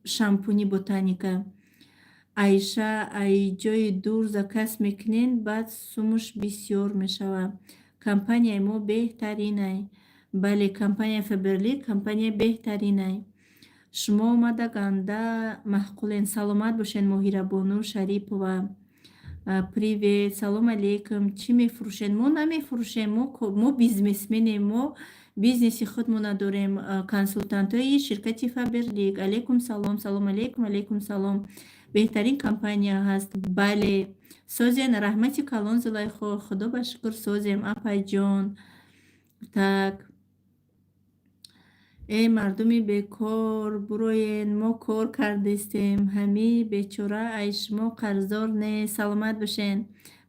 шампуни Ботаника. Айша, ай ҷои дур заказ мекунен, баъд сумуш бисёр мешавад. Компанияи мо беҳтаринай. Бале, компанияи Фаберлик компанияи беҳтаринай. Шумо омада ганда маъқулен, саломат бошен. Моҳирабону Шарипова, привет, салом алейкум. Чӣ мефурӯшед? Мо намефурӯшем, мо бизнесменем, мо бизнеси худмона дорем, консултантҳои ширкати Фаберлик. Алейкум салом, салом алейкум, алейкум салом. Беҳтарин компания ҳаст. Бале, созен, раҳмати калон, Зулайхо, худо ба шукр, созем, апайҷон. Так, эй мардуми бекор, буроен, мо кор кардистем, ҳами бечора ай шумо қарздор нест. Саломат бошен.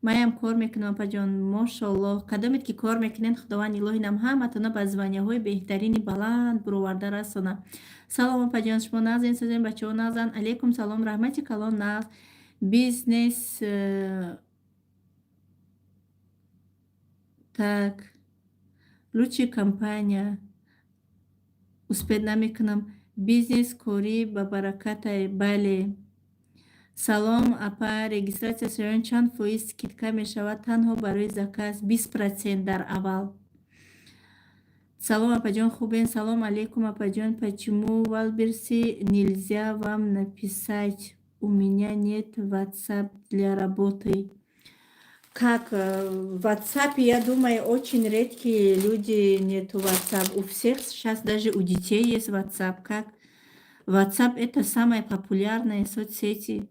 Маям кор мекунам, апаҷон, мошоллоҳ. Кадомед ки кор мекунед, Худованд илоҳинам ҳаматона ба званияҳои беҳтарини баланд буроварда расона. Салом, апаҷон, шумо нағзен, созен, бачаҳо нағзанд? Алейкум салом, раҳмати калон, нағз. Бизнес так, лучшая компания. Успеть намекунам. Бизнес корӣ ба баракатай, бале. Салом, апа, регистрация шавем, чанд фоиз скидка мешавад танҳо барои заказ? 20% дар аввал. Салом, апаҷон, хубен? Салом алейкум, апаҷон. Почему в Вайлдберрисе нельзя вам написать? У меня нет WhatsApp для работы. Как в WhatsApp, я думаю, очень редкие люди нету WhatsApp. У всех сейчас, даже у детей есть WhatsApp. Как WhatsApp — это самая популярная соцсети.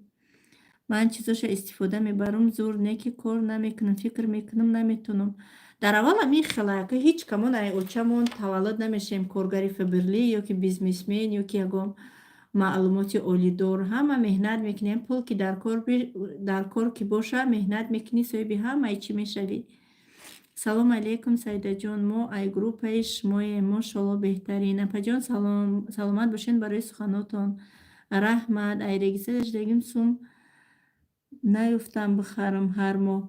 Ман чизоша истифода мебарам, зур не ки кор намекунам, фикр мекунам, наметонам. Дар аввал ҳамин хелака ҳеҷ камон ай очамон таваллуд намешавем коргари Фаберли ё ки бизнесмен, ё ки ягон маълумоти олидор. Ҳама меҳнат мекунем, пул ки дар кор ки боша, меҳнат мекунӣ, соҳиби ҳамаи чӣ мешавӣ. Салом алейкум, Саидаҷон, мо ай группаи шумоем, мошолло, беҳтарин. Апаҷон, салом, саломат бошед барои суханотон. Раҳмат, ай регистрация шудагим, сум наёфтам бихарам ҳар моҳ.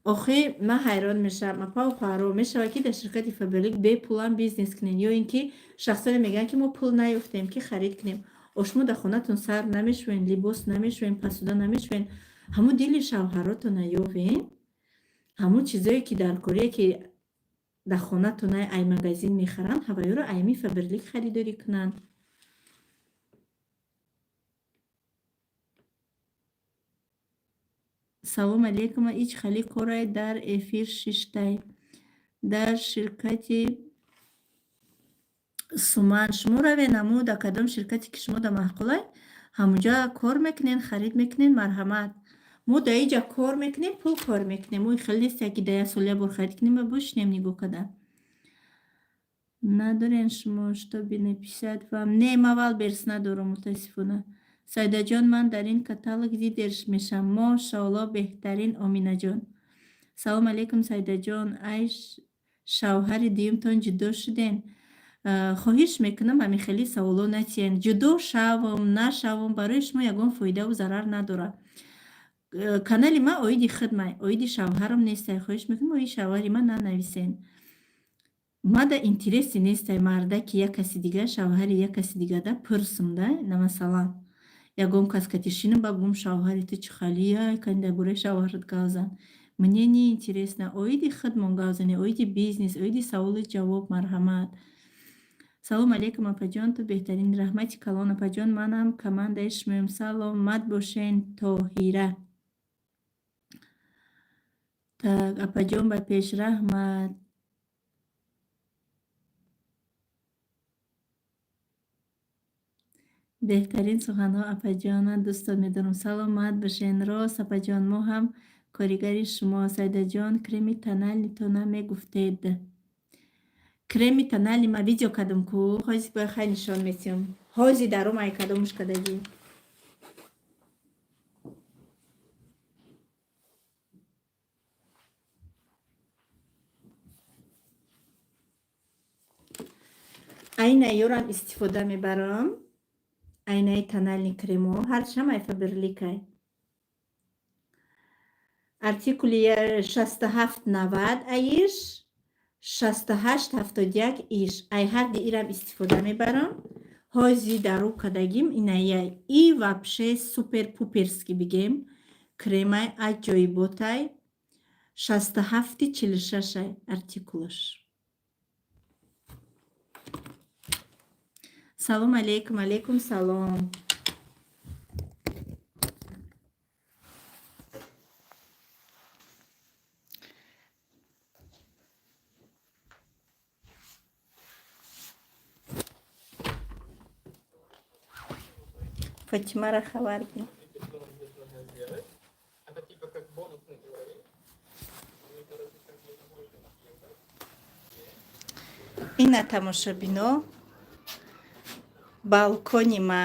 Охи, ман ҳайрон мешавам, апау хоҳаро, мешавад, ки дар ширкати Фаберлик бепулам бизнес кунем, ё ин ки шахсоне мегӯянд, ки мо пул наёфтем, ки харид кунем. О, шумо дар хонатон сар намешӯен, либос намешӯен, посуда намешӯен, ҳамун дили шавҳаротона ёвен, ҳамун чизое, ки дар корие, ки Дар хонатона ай магазин мехаранд, ҳаваёро айми Фаберлик харидорӣ кунанд. Салом алейкум, ич хали корай дар эфир шиштай. Дар ширкати Суман шумо равед, аммо дар кадом ширкате ки шумо да маъқулай, ҳамонҷа кор мекунен, харид мекунен, марҳамат. Мо дар иҷа кор мекунем, пул кор мекунем. Мо хеле нестем, ки дар як сол як бор харид кунем ва бошинем нигоҳ карда. Надорен шумо, чтобы написать вам? Не, ман Вайлдберриз надорам, мутаассифона. Саидаҷон, ман дар ин каталог лидер мешавам. Мошоалло, беҳтарин, Оминаҷон. Салом алейкум, Саидаҷон. Ай шавҳари дуюмтон ҷудо шуден? Хоҳиш мекунам, ҳамин хели саволҳо натиҳен. Ҷудо шавам, нашавам, барои шумо ягон фоидаву зарар надорад. Канали ман оиди худмай, оиди шавҳарам нестай. Хоҳиш мекунам, оиди шавҳари ман нанависен. Мада интереси нестай, мардаки як каси дигар, шавҳари як каси дигар да пурсум да, на масалан. Ягон кас кати шинам ба бугум, шавҳари ту чӣ халия, кани дар бораи шавҳарат гап зан. Мне не интересно. Оиди худмон гап занем, оиди бизнес, оиди саволу ҷавоб, марҳамат. Салом алейкум, апаҷон, ту беҳтарин, раҳмати калон, апаҷон, манам командаи шумоем. Саломат бошен, Тоҳира. Так, апаҷон, ба пеш, раҳмат. Беҳтарин суханҳо, апаҷон, ман дӯстон медорам. Саломат бошен. Рост, апаҷон, мо ҳам коригари шумо. Саидаҷон, креми тональныйтона мегуфтед. Креми тональный ма видео кардам ку, ҳози бояд хай нишон метиҳам. Ҳози дарум ай кадомуш кардагӣ. Айна ёрам истифода мебарам. Айнаи тональный кремо, ҳарчам ай Фаберликай. Артикули 67,90 аиш, 68,71 иш. Ай ҳарди ирам истифода мебарам. Ҳози дару кардагим инаяй. И вообще супер пуперский бигем. Кремай аҷоиботай. 67,46 артикулаш. Салом алейкум, алейкум салом. Фатимара хабар бин. Что нам здесь нужно сделать? Это типа как бонусный уровень. Мы, короче, как можно больше объектов. Ина тамошобино, балкони ма.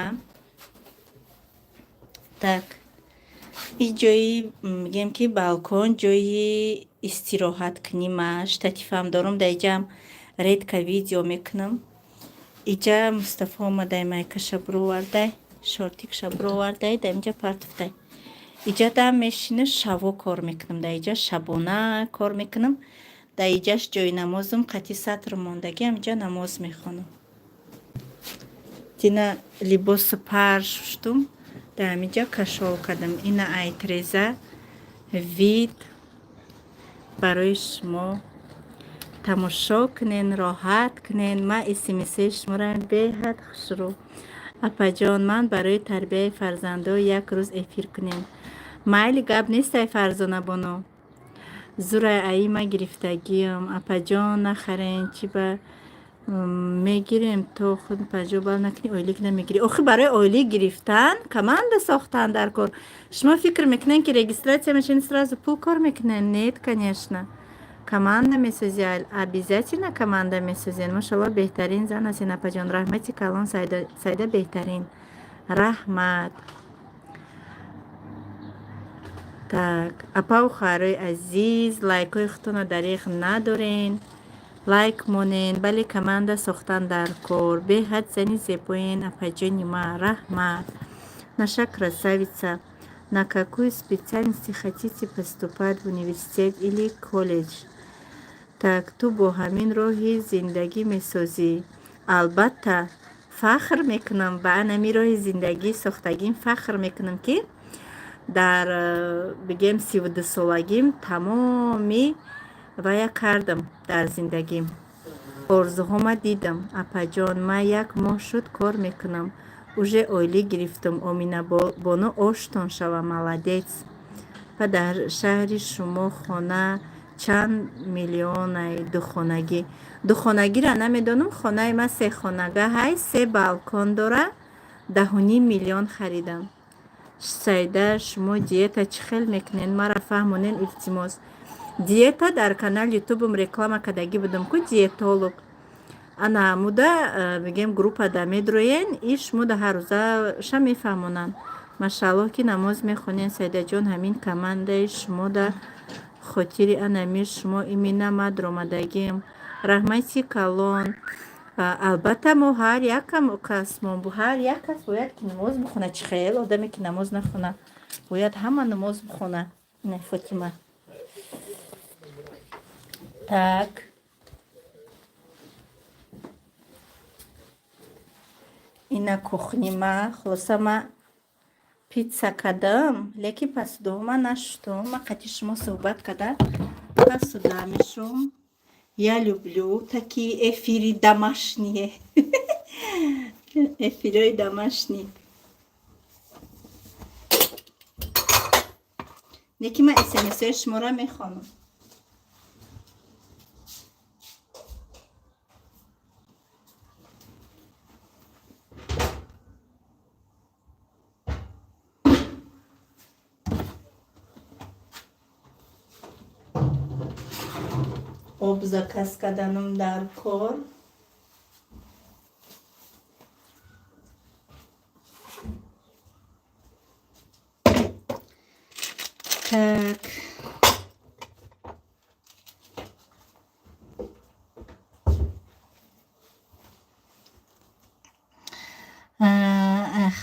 Так, и ҷои, мегӯем ки балкон ҷои истироҳаткунӣ ма. Штативам дорам, дар иҷаам редко видео мекунам. Иҷа Мустафо омадай, майкаша бировардай, шортикша бировардай, дар инҷа партофтай. Иҷа дам мешина, шаво кор мекунам, дар иҷа шабона кор мекунам. Дар иҷаш ҷои намозум қати сатр мондагиам, иҷа намоз мехонам. Дина либосу пар шуштум, дар ҳаминҷа кашол кардам. Ина ай треза вид барои шумо тамошо кунен, роҳат кунен. Ман смсои шуморо беҳад хушрӯ. Апаҷон, ман барои тарбияи фарзандо як рӯз эфир кунем. Майли, гап нестай, Фарзона боно. Зурай аи ма гирифтагиам. Апаҷон, нахарен, чи ба мегирем, то худ 50 балл накунӣ, ойлик намегирӣ. Охи барои ойлик гирифтан команда сохтан дар кор. Шумо фикр мекунед, ки регистрация мешавед, сразу пул кор мекунед? Нет, конечно. Команда месозӣ, обязательно команда месозед. Машалло, беҳтарин зан ҳастед, апаҷон. Раҳмати калон, Сайда, беҳтарин. Раҳмат. Так, апаву хоҳарои азиз, лайкҳои худтонро дареғ надорен. Лайк монен. Бале, команда сохтан дар кор. Беҳад зани зебоен, апаҷони ма. Раҳмат. Наша красавица. На какую специальность хотите поступать в университет или колледж? Так, ту бо ҳамин роҳи зиндагӣ месозӣ. Албатта, фахр мекунам, ба анами роҳи зиндагӣ сохтагим фахр мекунам, ки дар бигем 32 солагим тамоми Вая кардам дар зиндагим. Орзуҳома дидам. Апаҷон, ман як моҳ шуд кор мекунам. Уже ойлик гирифтум. Оминабону оштон шава, молодец. Па дар шаҳри шумо хона чанд миллионай духонагӣ? Духонагиро намедонам, хонаи ман сехонага ҳай, се балкон дора, 10,5 миллион харидам. Саида, шумо диета чӣ хел мекунед? Мара фаҳмонед, илтимос. Диета дар канали ютубам реклама кардагӣ будам ку, диетолог. Ана муда мегӯем, группада медроен и шумо да ҳаррӯза ша мефаҳмонанд. Машааллоҳ, ки намоз мехонед, Саидаҷон. Ҳамин командаи шумо да хотири анами шумо имина ма даромадагием. Раҳмати калон. Албатта, мо ҳар як кас, мо ҳар як кас бояд ки намоз бихонад. Чӣ хел одаме ки намоз нахона? Бояд ҳама намоз бихона. Не, Фотима. Так. Ина кухни ма. Хулоса, ма пицца кардам, лекин посудаҳома нашустум. Ма қати шумо суҳбат карда посуда мешум. Я люблю такие эфиры домашние. Эфирҳои домашний. Лекин ман смсҳои шуморо мехонам. Об заказ карданам дар кор. Так.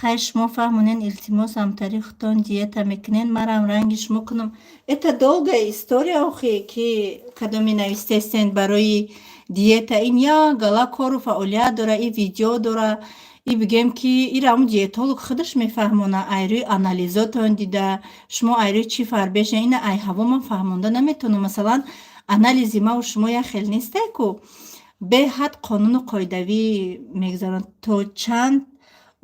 Хайр, шумо фаҳмонед, илтимос, ҳамтари худтон диета мекунед, марам ранги шумо кунам. Это долгая история, охи, ки кадоме навистестен барои диета. Ин як гала кору фаъолият дора, и видео дора, и бигем ки ира ҳамун диетолог худаш мефаҳмона, ай рӯи анализотон дида, шумо ай рӯи чӣ фарбеша. Ина ай ҳаво ман фаҳмонда наметавонам. Масалан, анализи маву шумо як хел несте ку, беҳад қонуну қоидавӣ мегузаронад. То чанд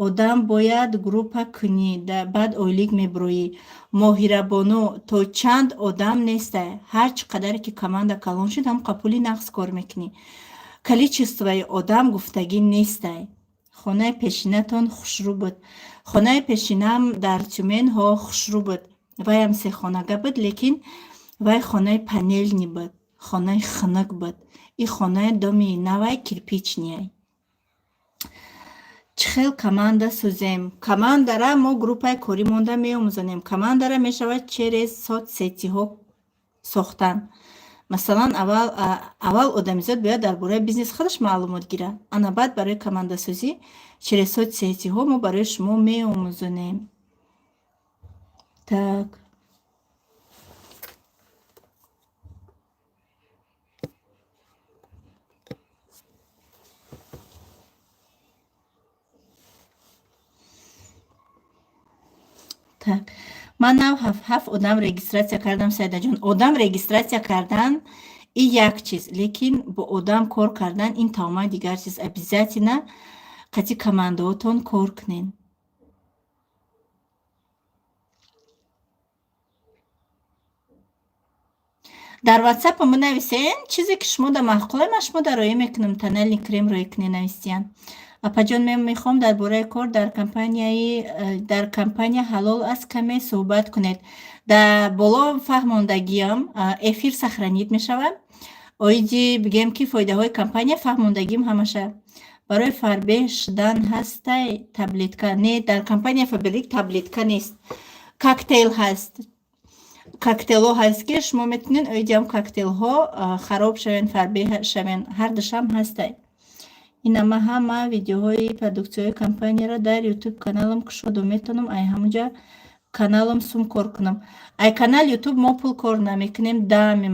одам бояд группа кунӣ, баъд ойлик мебуроӣ? Моҳирабону, то чанд одам нестай. Ҳар чӣ қадаре ки команда калон шуд, ҳам пули нағз кор мекунӣ. Количествои одам гуфтагӣ нестай. Хонаи пешинатон хушрӯ буд. Хонаи пешинам дар Тюменҳо хушрӯ буд. Ваям сехонага буд, лекин вай хонаи панельный буд, хонаи хунук буд. И хонаи доми навай кирпичный. Чӣ хел команда созем? Командара мо группаи корӣ монда меомӯзонем. Командара мешавад через соцсетиҳо сохтан. Масалан, аввал одамизод бояд дар бораи бизнес худаш маълумот гирад, ана баъд барои командасозӣ через соцсетиҳо мо барои шумо меомӯзонем. Так, так, ман нав ҳафт одам регистрация кардам. Сайдаҷон, одам регистрация кардан и як чиз, лекин бо одам кор кардан ин тамоман дигар чиз. Обязательно қати командаотон кор кунед. Дар ватсапа менависен чизе ки шумо да маъқуле, ман шумо да роӣ мекунам. Тональный крем роӣ кунед, нависиян. Апаҷон, мен мехоҳам дар бораи кор дар компания ҳалол аст каме суҳбат кунед. Дар боло фаҳмондагиам, эфир сохранить мешавад. Оиди бигем ки фоидаҳои компания фаҳмондагим ҳамаша. Барои фарбеҳ шудан ҳастай таблетка? Не, дар компания Фаберлик таблетка нест, коктейл ҳаст. Коктейлҳо ҳаст, ки шумо метавонед оиди ҳам коктейлҳо хароб шавен, фарбеҳ шавен, ҳардушам ҳастай. Инама ҳама видеоҳои продуксияҳои компанияро дар ютуб каналам кушоду, метавонам ай ҳамунҷа каналам сум кор кунам? Ай канал ютуб мо пул кор намекунем. Данный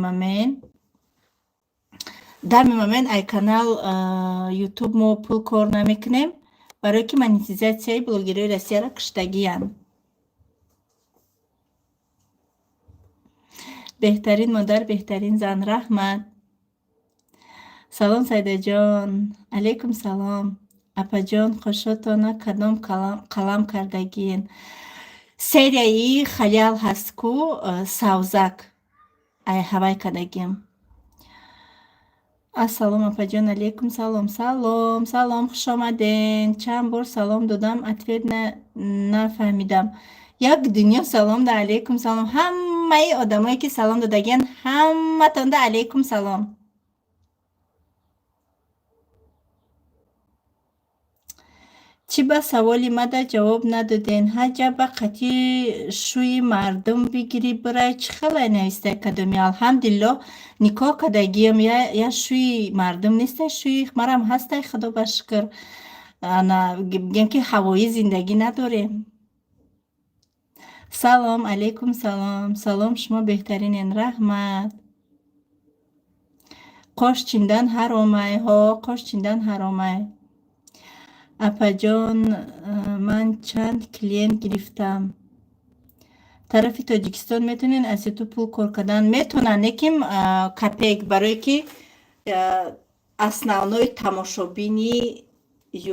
момент ай канал ютуб мо пул кор намекунем, барое ки монетизатсияи блогерои Россияро куштагиянд. Беҳтарин модар, беҳтарин зан, раҳмат. Салом, Сайдаҷон. Алайкум салом. Апаҷон, қошотона кадом қалам кардагиен? Серияи Халял ҳаст ку, савзак. Ай ҳавай кардагием. Ассалом, апаҷон, алайкум салом. Салом, салом, хуш омаден. Чанд бор салом додам, ответ нафаҳмидам. Як дунё салом да, алайкум салом. Ҳамаи одамое ки салом додагиян, ҳаматонда алайкум салом. Чӣ ба саволи мада ҷавоб надоден? Ҳаҷаба қатъи шӯи мардум бигирӣ бирай, чӣ хелай навистай кадоми? Алҳамдулиллоҳ, никоҳ кардагиам, я шӯи мардум нестай, шӯи марам ҳастай, худо ба шукр. Ана бигем ки ҳавоӣ зиндагӣ надорем. Салом, алайкум салом. Салом, шумо беҳтаринен, раҳмат. Қош чиндан ҳаромай? Ҳо, қош чиндан ҳаромай. Апаҷон, ман чанд клиент гирифтам. Тарафи Тоҷикистон метавонед аз ютуб пул кор кардан? Метавонанд, лекин копейк, барое ки основной тамошобини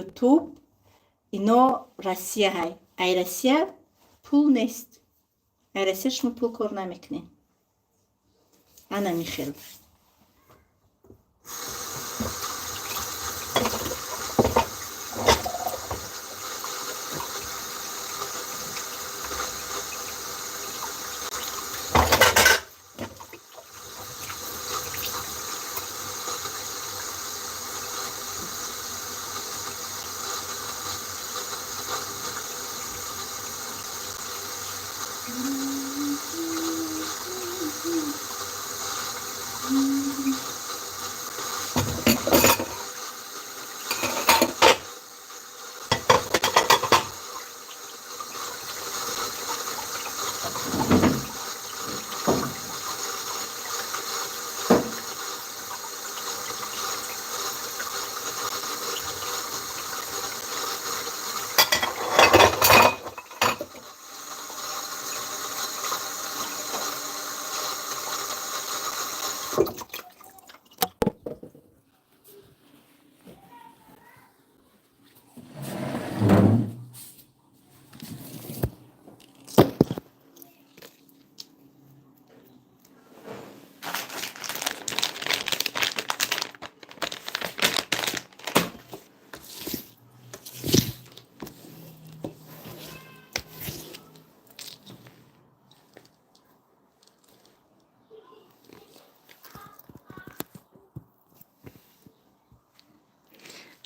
ютуб ино Россия ҳай. Ай Россия пул нест. Ай Россия шумо пул кор намекунед. Ана михел.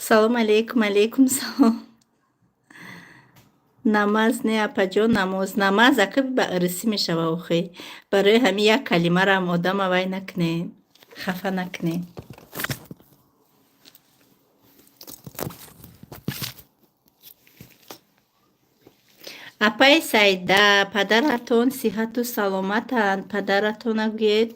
Салом алейкум, алейкум салом. Намаз не, апаҷон, намоз. Намаз ака ба ирсӣ мешава охи. Барои ҳамин як калимараам одама вай накунед, хафа накунед. Апаи Сайда, падаратон сиҳату саломатанд. Падаратона гӯед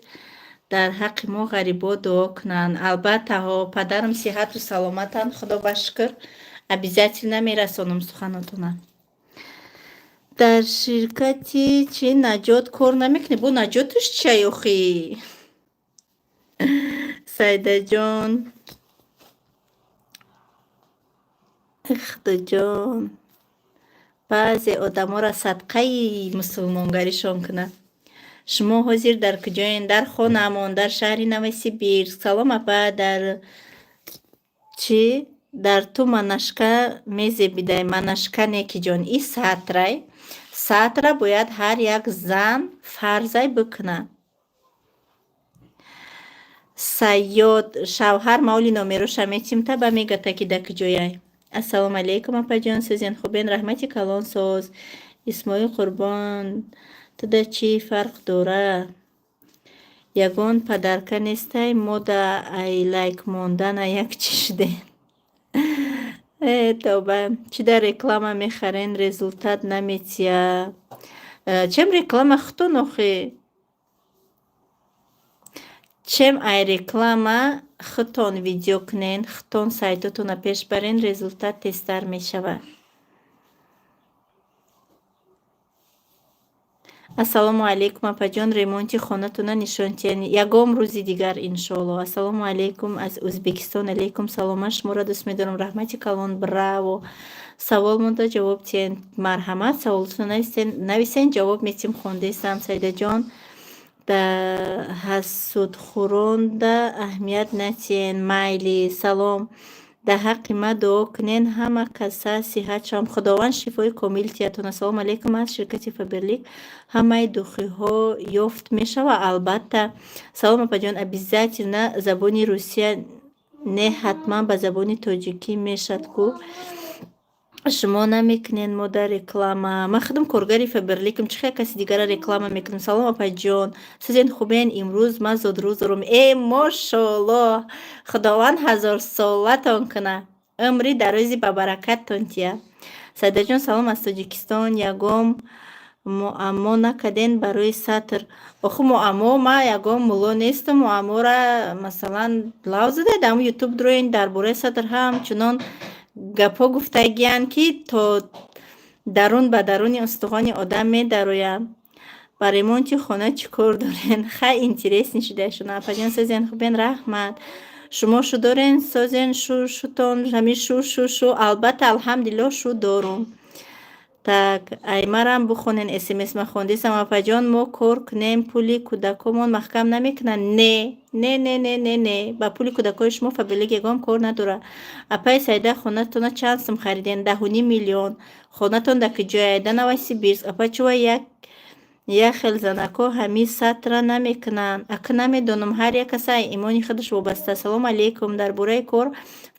дар ҳаққи мо ғарибо дуо кунанд. Албатта, ҳо, падарам сиҳату саломатанд, худо ба шукр. Обязательно мерасонам суханотона. Дар ширкати чи Наҷот кор намекунӣ? Бо Наҷотуш чиай охи? Сайдаҷон. Худоҷон. Баъзе одаморо садқаи мусулмонгаришон кунад. Шумо ҳозир дар куҷоен? Дар хонаамон, дар шаҳри Новосибирск. Салом, апа, дар чӣ? Дар ту манашка мезебидай. Манашка не, ки ҷон, и сатрай. Сатра бояд ҳар як зан фарзай бикунад. Сайёд, шавҳар мавли номероша метимта ба мегата ки да куҷояй. Ассалому алайкум, апаҷон, сӯзен хубен, раҳмати калон соз. Исмоил Қурбон, туда чӣ фарқ дора? Ягон подарка нестай, мо да ай лайк мондана як чӣ шудем. Э, тавба, чӣ дар реклама мехарен, результат наметия. Чем реклама хутон охи? Чем ай реклама худтон видео кунен, худтон сайтотонро пеш барен, результат тезтар мешавад. Ассалому алайкум, апаҷон, ремонти хонатона нишон тиҳед ягон рӯзи дигар, иншоалло. Ассалому алайкум, аз Ӯзбекистон. Алайкум салом, ман шуморо дӯст медорам, раҳмати калон, браво. Савол монда, ҷавоб тиҳед. Марҳамат, саволтонро нависен, ҷавоб метиҳем. Хондесам, Саидаҷон. Да ҳасудхӯронда аҳамият натиҳен, майли. Салом, дар ҳаққи ман дуо кунен, ҳама каса сиҳат шавам, Худованд шифои комил тиҳадтон. Ассалому алайкум, аз ширкати Фаберлик ҳамаи духиҳо ёфт мешавад? Албатта. Салом, апаҷон, обязательно забони русия не, ҳатман ба забони тоҷикӣ мешад ку. Шумо намекунед мода реклама. Ман худам коргари Фаберликам, чӣ хел каси дигара реклама мекунам? Салом, апаҷон, сӯзен, хубен? Имрӯз ман зодрӯз дорам. Э, мошоаллоҳ, Худованд ҳазорсолатон куна, умри дарози бабаракаттон тия. Саидаҷон, салом аз Тоҷикистон. Ягон муаммо накарден барои сатр? Охи, муаммо, ман ягон мулло нестам. Муаммора, масалан, лав задед, ҳамн Ютуб дроен, дар бораи сатр ҳамчунон гапҳо гуфтагиянд, ки то дарун ба даруни устухони одам медарояд. Ба ремонти хона чӣ кор дорен? Хай, интересный шуда шуна. Апаҷон, созен, хубен? Раҳмат. Шумо шу дорен, созен, шу шутон, ҳамин шу шу шу. Албатта, алҳамдулиллоҳ, шу дорум. Так, аймарам бухонен смс. Ма хондесам, апаҷон. Мо кор кунем, пули кӯдакомон маҳкам намекунанд? Не, не, не, не, не, не, ба пули кӯдакои шумо Фаберлик ягон кор надорад. Апаи Саида, хонатона чанд сум хариден? 10,5 миллион. Хонатон дар куҷояд? Да Новосибирск. Апа, чува як хел занако ҳамин сатра намекунанд? Ака, намедонам, ҳар як каса имони худаш вобаста. Салому алейкум, дар бораи кор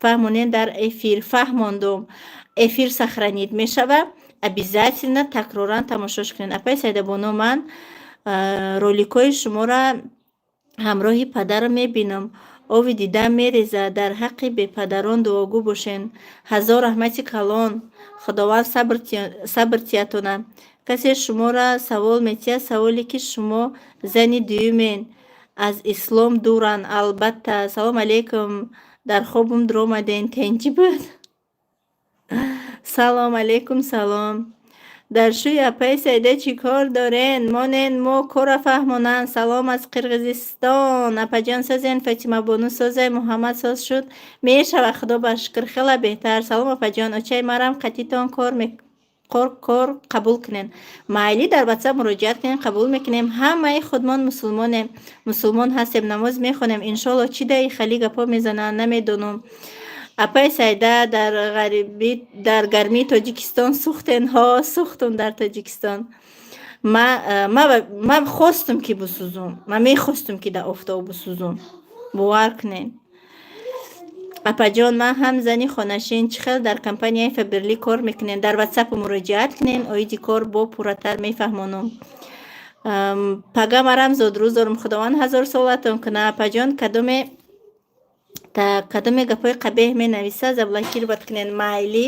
фаҳмонен дар эфир. Фаҳмондум, эфир сохранить мешавад, обязательно такроран тамошош кунед. Апаи Саидабоно, ман роликҳои шуморо ҳамроҳи падарам мебинам, ови дидам мерезад. Дар ҳаққи бепадарон дуогӯ бошен. Ҳазор раҳмати калон, Худованд сабр тиятона. Касе шуморо савол метиҳад, саволе ки шумо зани дуюмен, аз ислом дуранд, албатта. Салому алейкум, дар хобум дуромаден, тенҷи буд? Салом алейкум, салом. Дар шӯи апаи Саида чӣ кор дорен? Монен, мо корра фаҳмонанд. Салом аз Қирғизистон, апаҷон, созен? Фатимабону созай, Муҳаммад соз шуд, мешава, Худо ба шукр, хеле беҳтар. Салом, апаҷон, очаи марам қатитон кор қабул кунен. Майли, дар Ватсап муроҷиат кунем, қабул мекунем. Ҳамаи худмон мусулмонем, мусулмон ҳастем, намоз мехонем, иншоалло. Чӣ даи хали гапҳо мезананд, намедонам. Апаи Саида, дар ғарибӣ, дар гармии Тоҷикистон сӯхтен? Ҳо, сӯхтум дар Тоҷикистон. Ман хостум, ки бисӯзум, ман мехостум, ки дар офтоб бисӯзум, бовар кунед. Апаҷон, ман ҳам зани хонашин, чӣ хел дар компанияи Фаберлик кор мекунем? Дар Ватсапу муроҷиат кунем, оиди кор бо пурратар мефаҳмонам. Пага марам зодрӯз дорум, Худованд ҳазорсолатон куна. Апаҷон, кадоме гапҳои қабеҳ менависа, заблокировать кунед. Майли.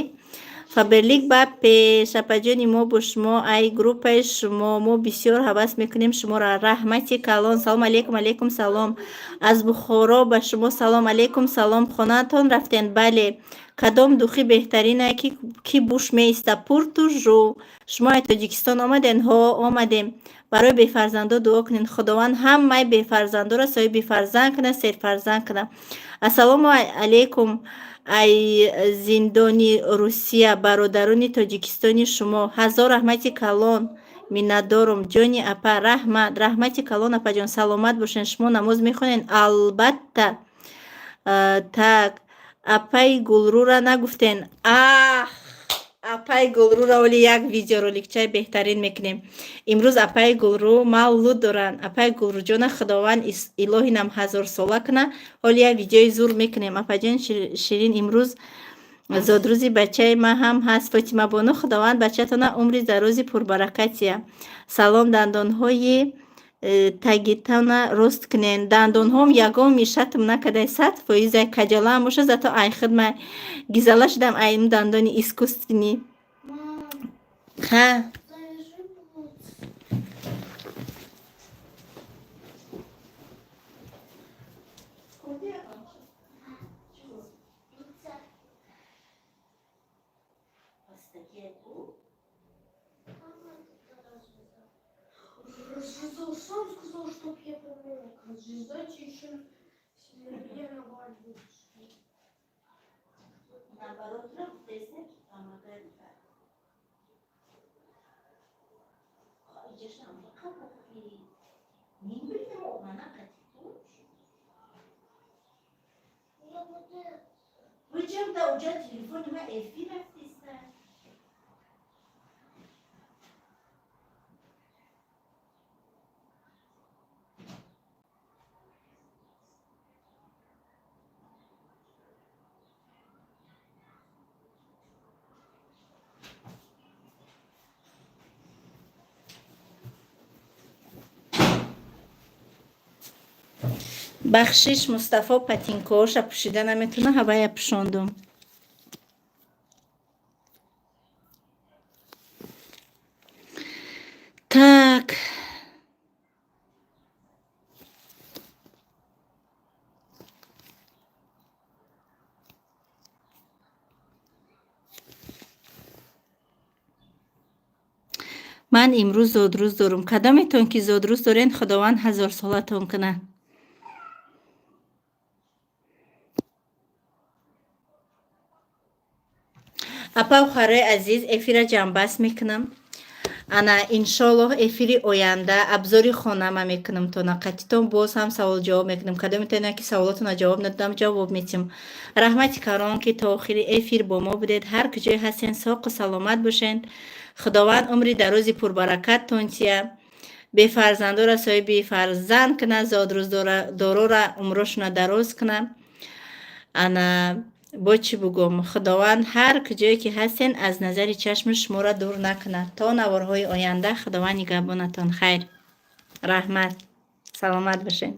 Фаберлик ба пеш, апаҷони, мо бо шумо, ай группаи шумо мо бисёр ҳавас мекунем шуморо. Раҳмати калон. Салом алейкум. Алейкум салом, аз Бухоро ба шумо салом. Алейкум салом. Хонаатон рафтен? Бале. Кадом духи беҳтарина, ки буш меиста? Пуртужу. Шумо аз Тоҷикистон омаден? Ҳо, омадем. Барои бефарзандо дуо кунед. Худованд ҳамаи бефарзандоро соҳиби фарзанд кунад, серфарзанд кунад. Ассалому алейкум, ай зиндони Русия, бародарони Тоҷикистони шумо. Ҳазор раҳмати калон, миннатдорум, ҷони апа. Раҳмат, раҳмати калон, апаҷон, саломат бошед. Шумо намоз мехонед? Албатта. Так, апаи Гулрӯра нагуфтен. Ах, апаи Гулрӯра оли як видеороликчаи беҳтарин мекунем имрӯз. Апаи Гулрӯ мавлуд доранд. Апаи Гулрӯҷона Худованд илоҳи нам ҳазорсола куна. Ҳоли як видеои зур мекунем. Апаҷон Ширин, имрӯз зодрӯзи бачаи ман ҳам ҳаст. Фотимабону, Худованд бачатона умри дарози пурбаракатия. Салом, дандонҳои тагитона рост кунен. Дандонҳом ягон мишатм накардай, 100%-ай каҷалаам боша, зато ай худма гизала шудам, ай дандони искусственный. Мам, Ха. завяжи блуз. Пицца. Мама тут развязала. Сказал, сам сказал, чтоб я помог разрезать, и еще меня наваливают. Наоборот, гуфтесне, ки помогает. Я вот это. Причем-то уже телефон ма эфир рафтиста. Бахшиш, Мустафо патинкоша пӯшида наметуна, ҳавая пӯшондум. Так. Ман имрӯз зодрӯз дорум. Кадометон ки зодрӯз дорен, Худованд ҳазорсолатон кунад. Апау, хоҳарои азиз, эфира ҷамъбаст мекунам. Ана, иншоаллоҳ, эфири оянда обзори хонама мекунам тона. Қатитон боз ҳам савол-ҷавоб мекунам. Кадометон ки саволотона ҷавоб надодам, ҷавоб метим. Раҳмати калон, ки то охири эфир бо мо будед. Ҳар куҷое ҳастен, соқу саломат бошед. Худованд умри дарози пурбаракаттон тия. Бефарзандора соҳиби фарзанд кунад, зодрӯздорора умрошона дароз кунад. Ана, бо чӣ бугум, Худованд ҳар куҷое ки ҳастен, аз назари чашми шуморо дур накунад. То наворҳои оянда, Худованд нигаҳбонатон. Хайр, раҳмат, саломат бошед.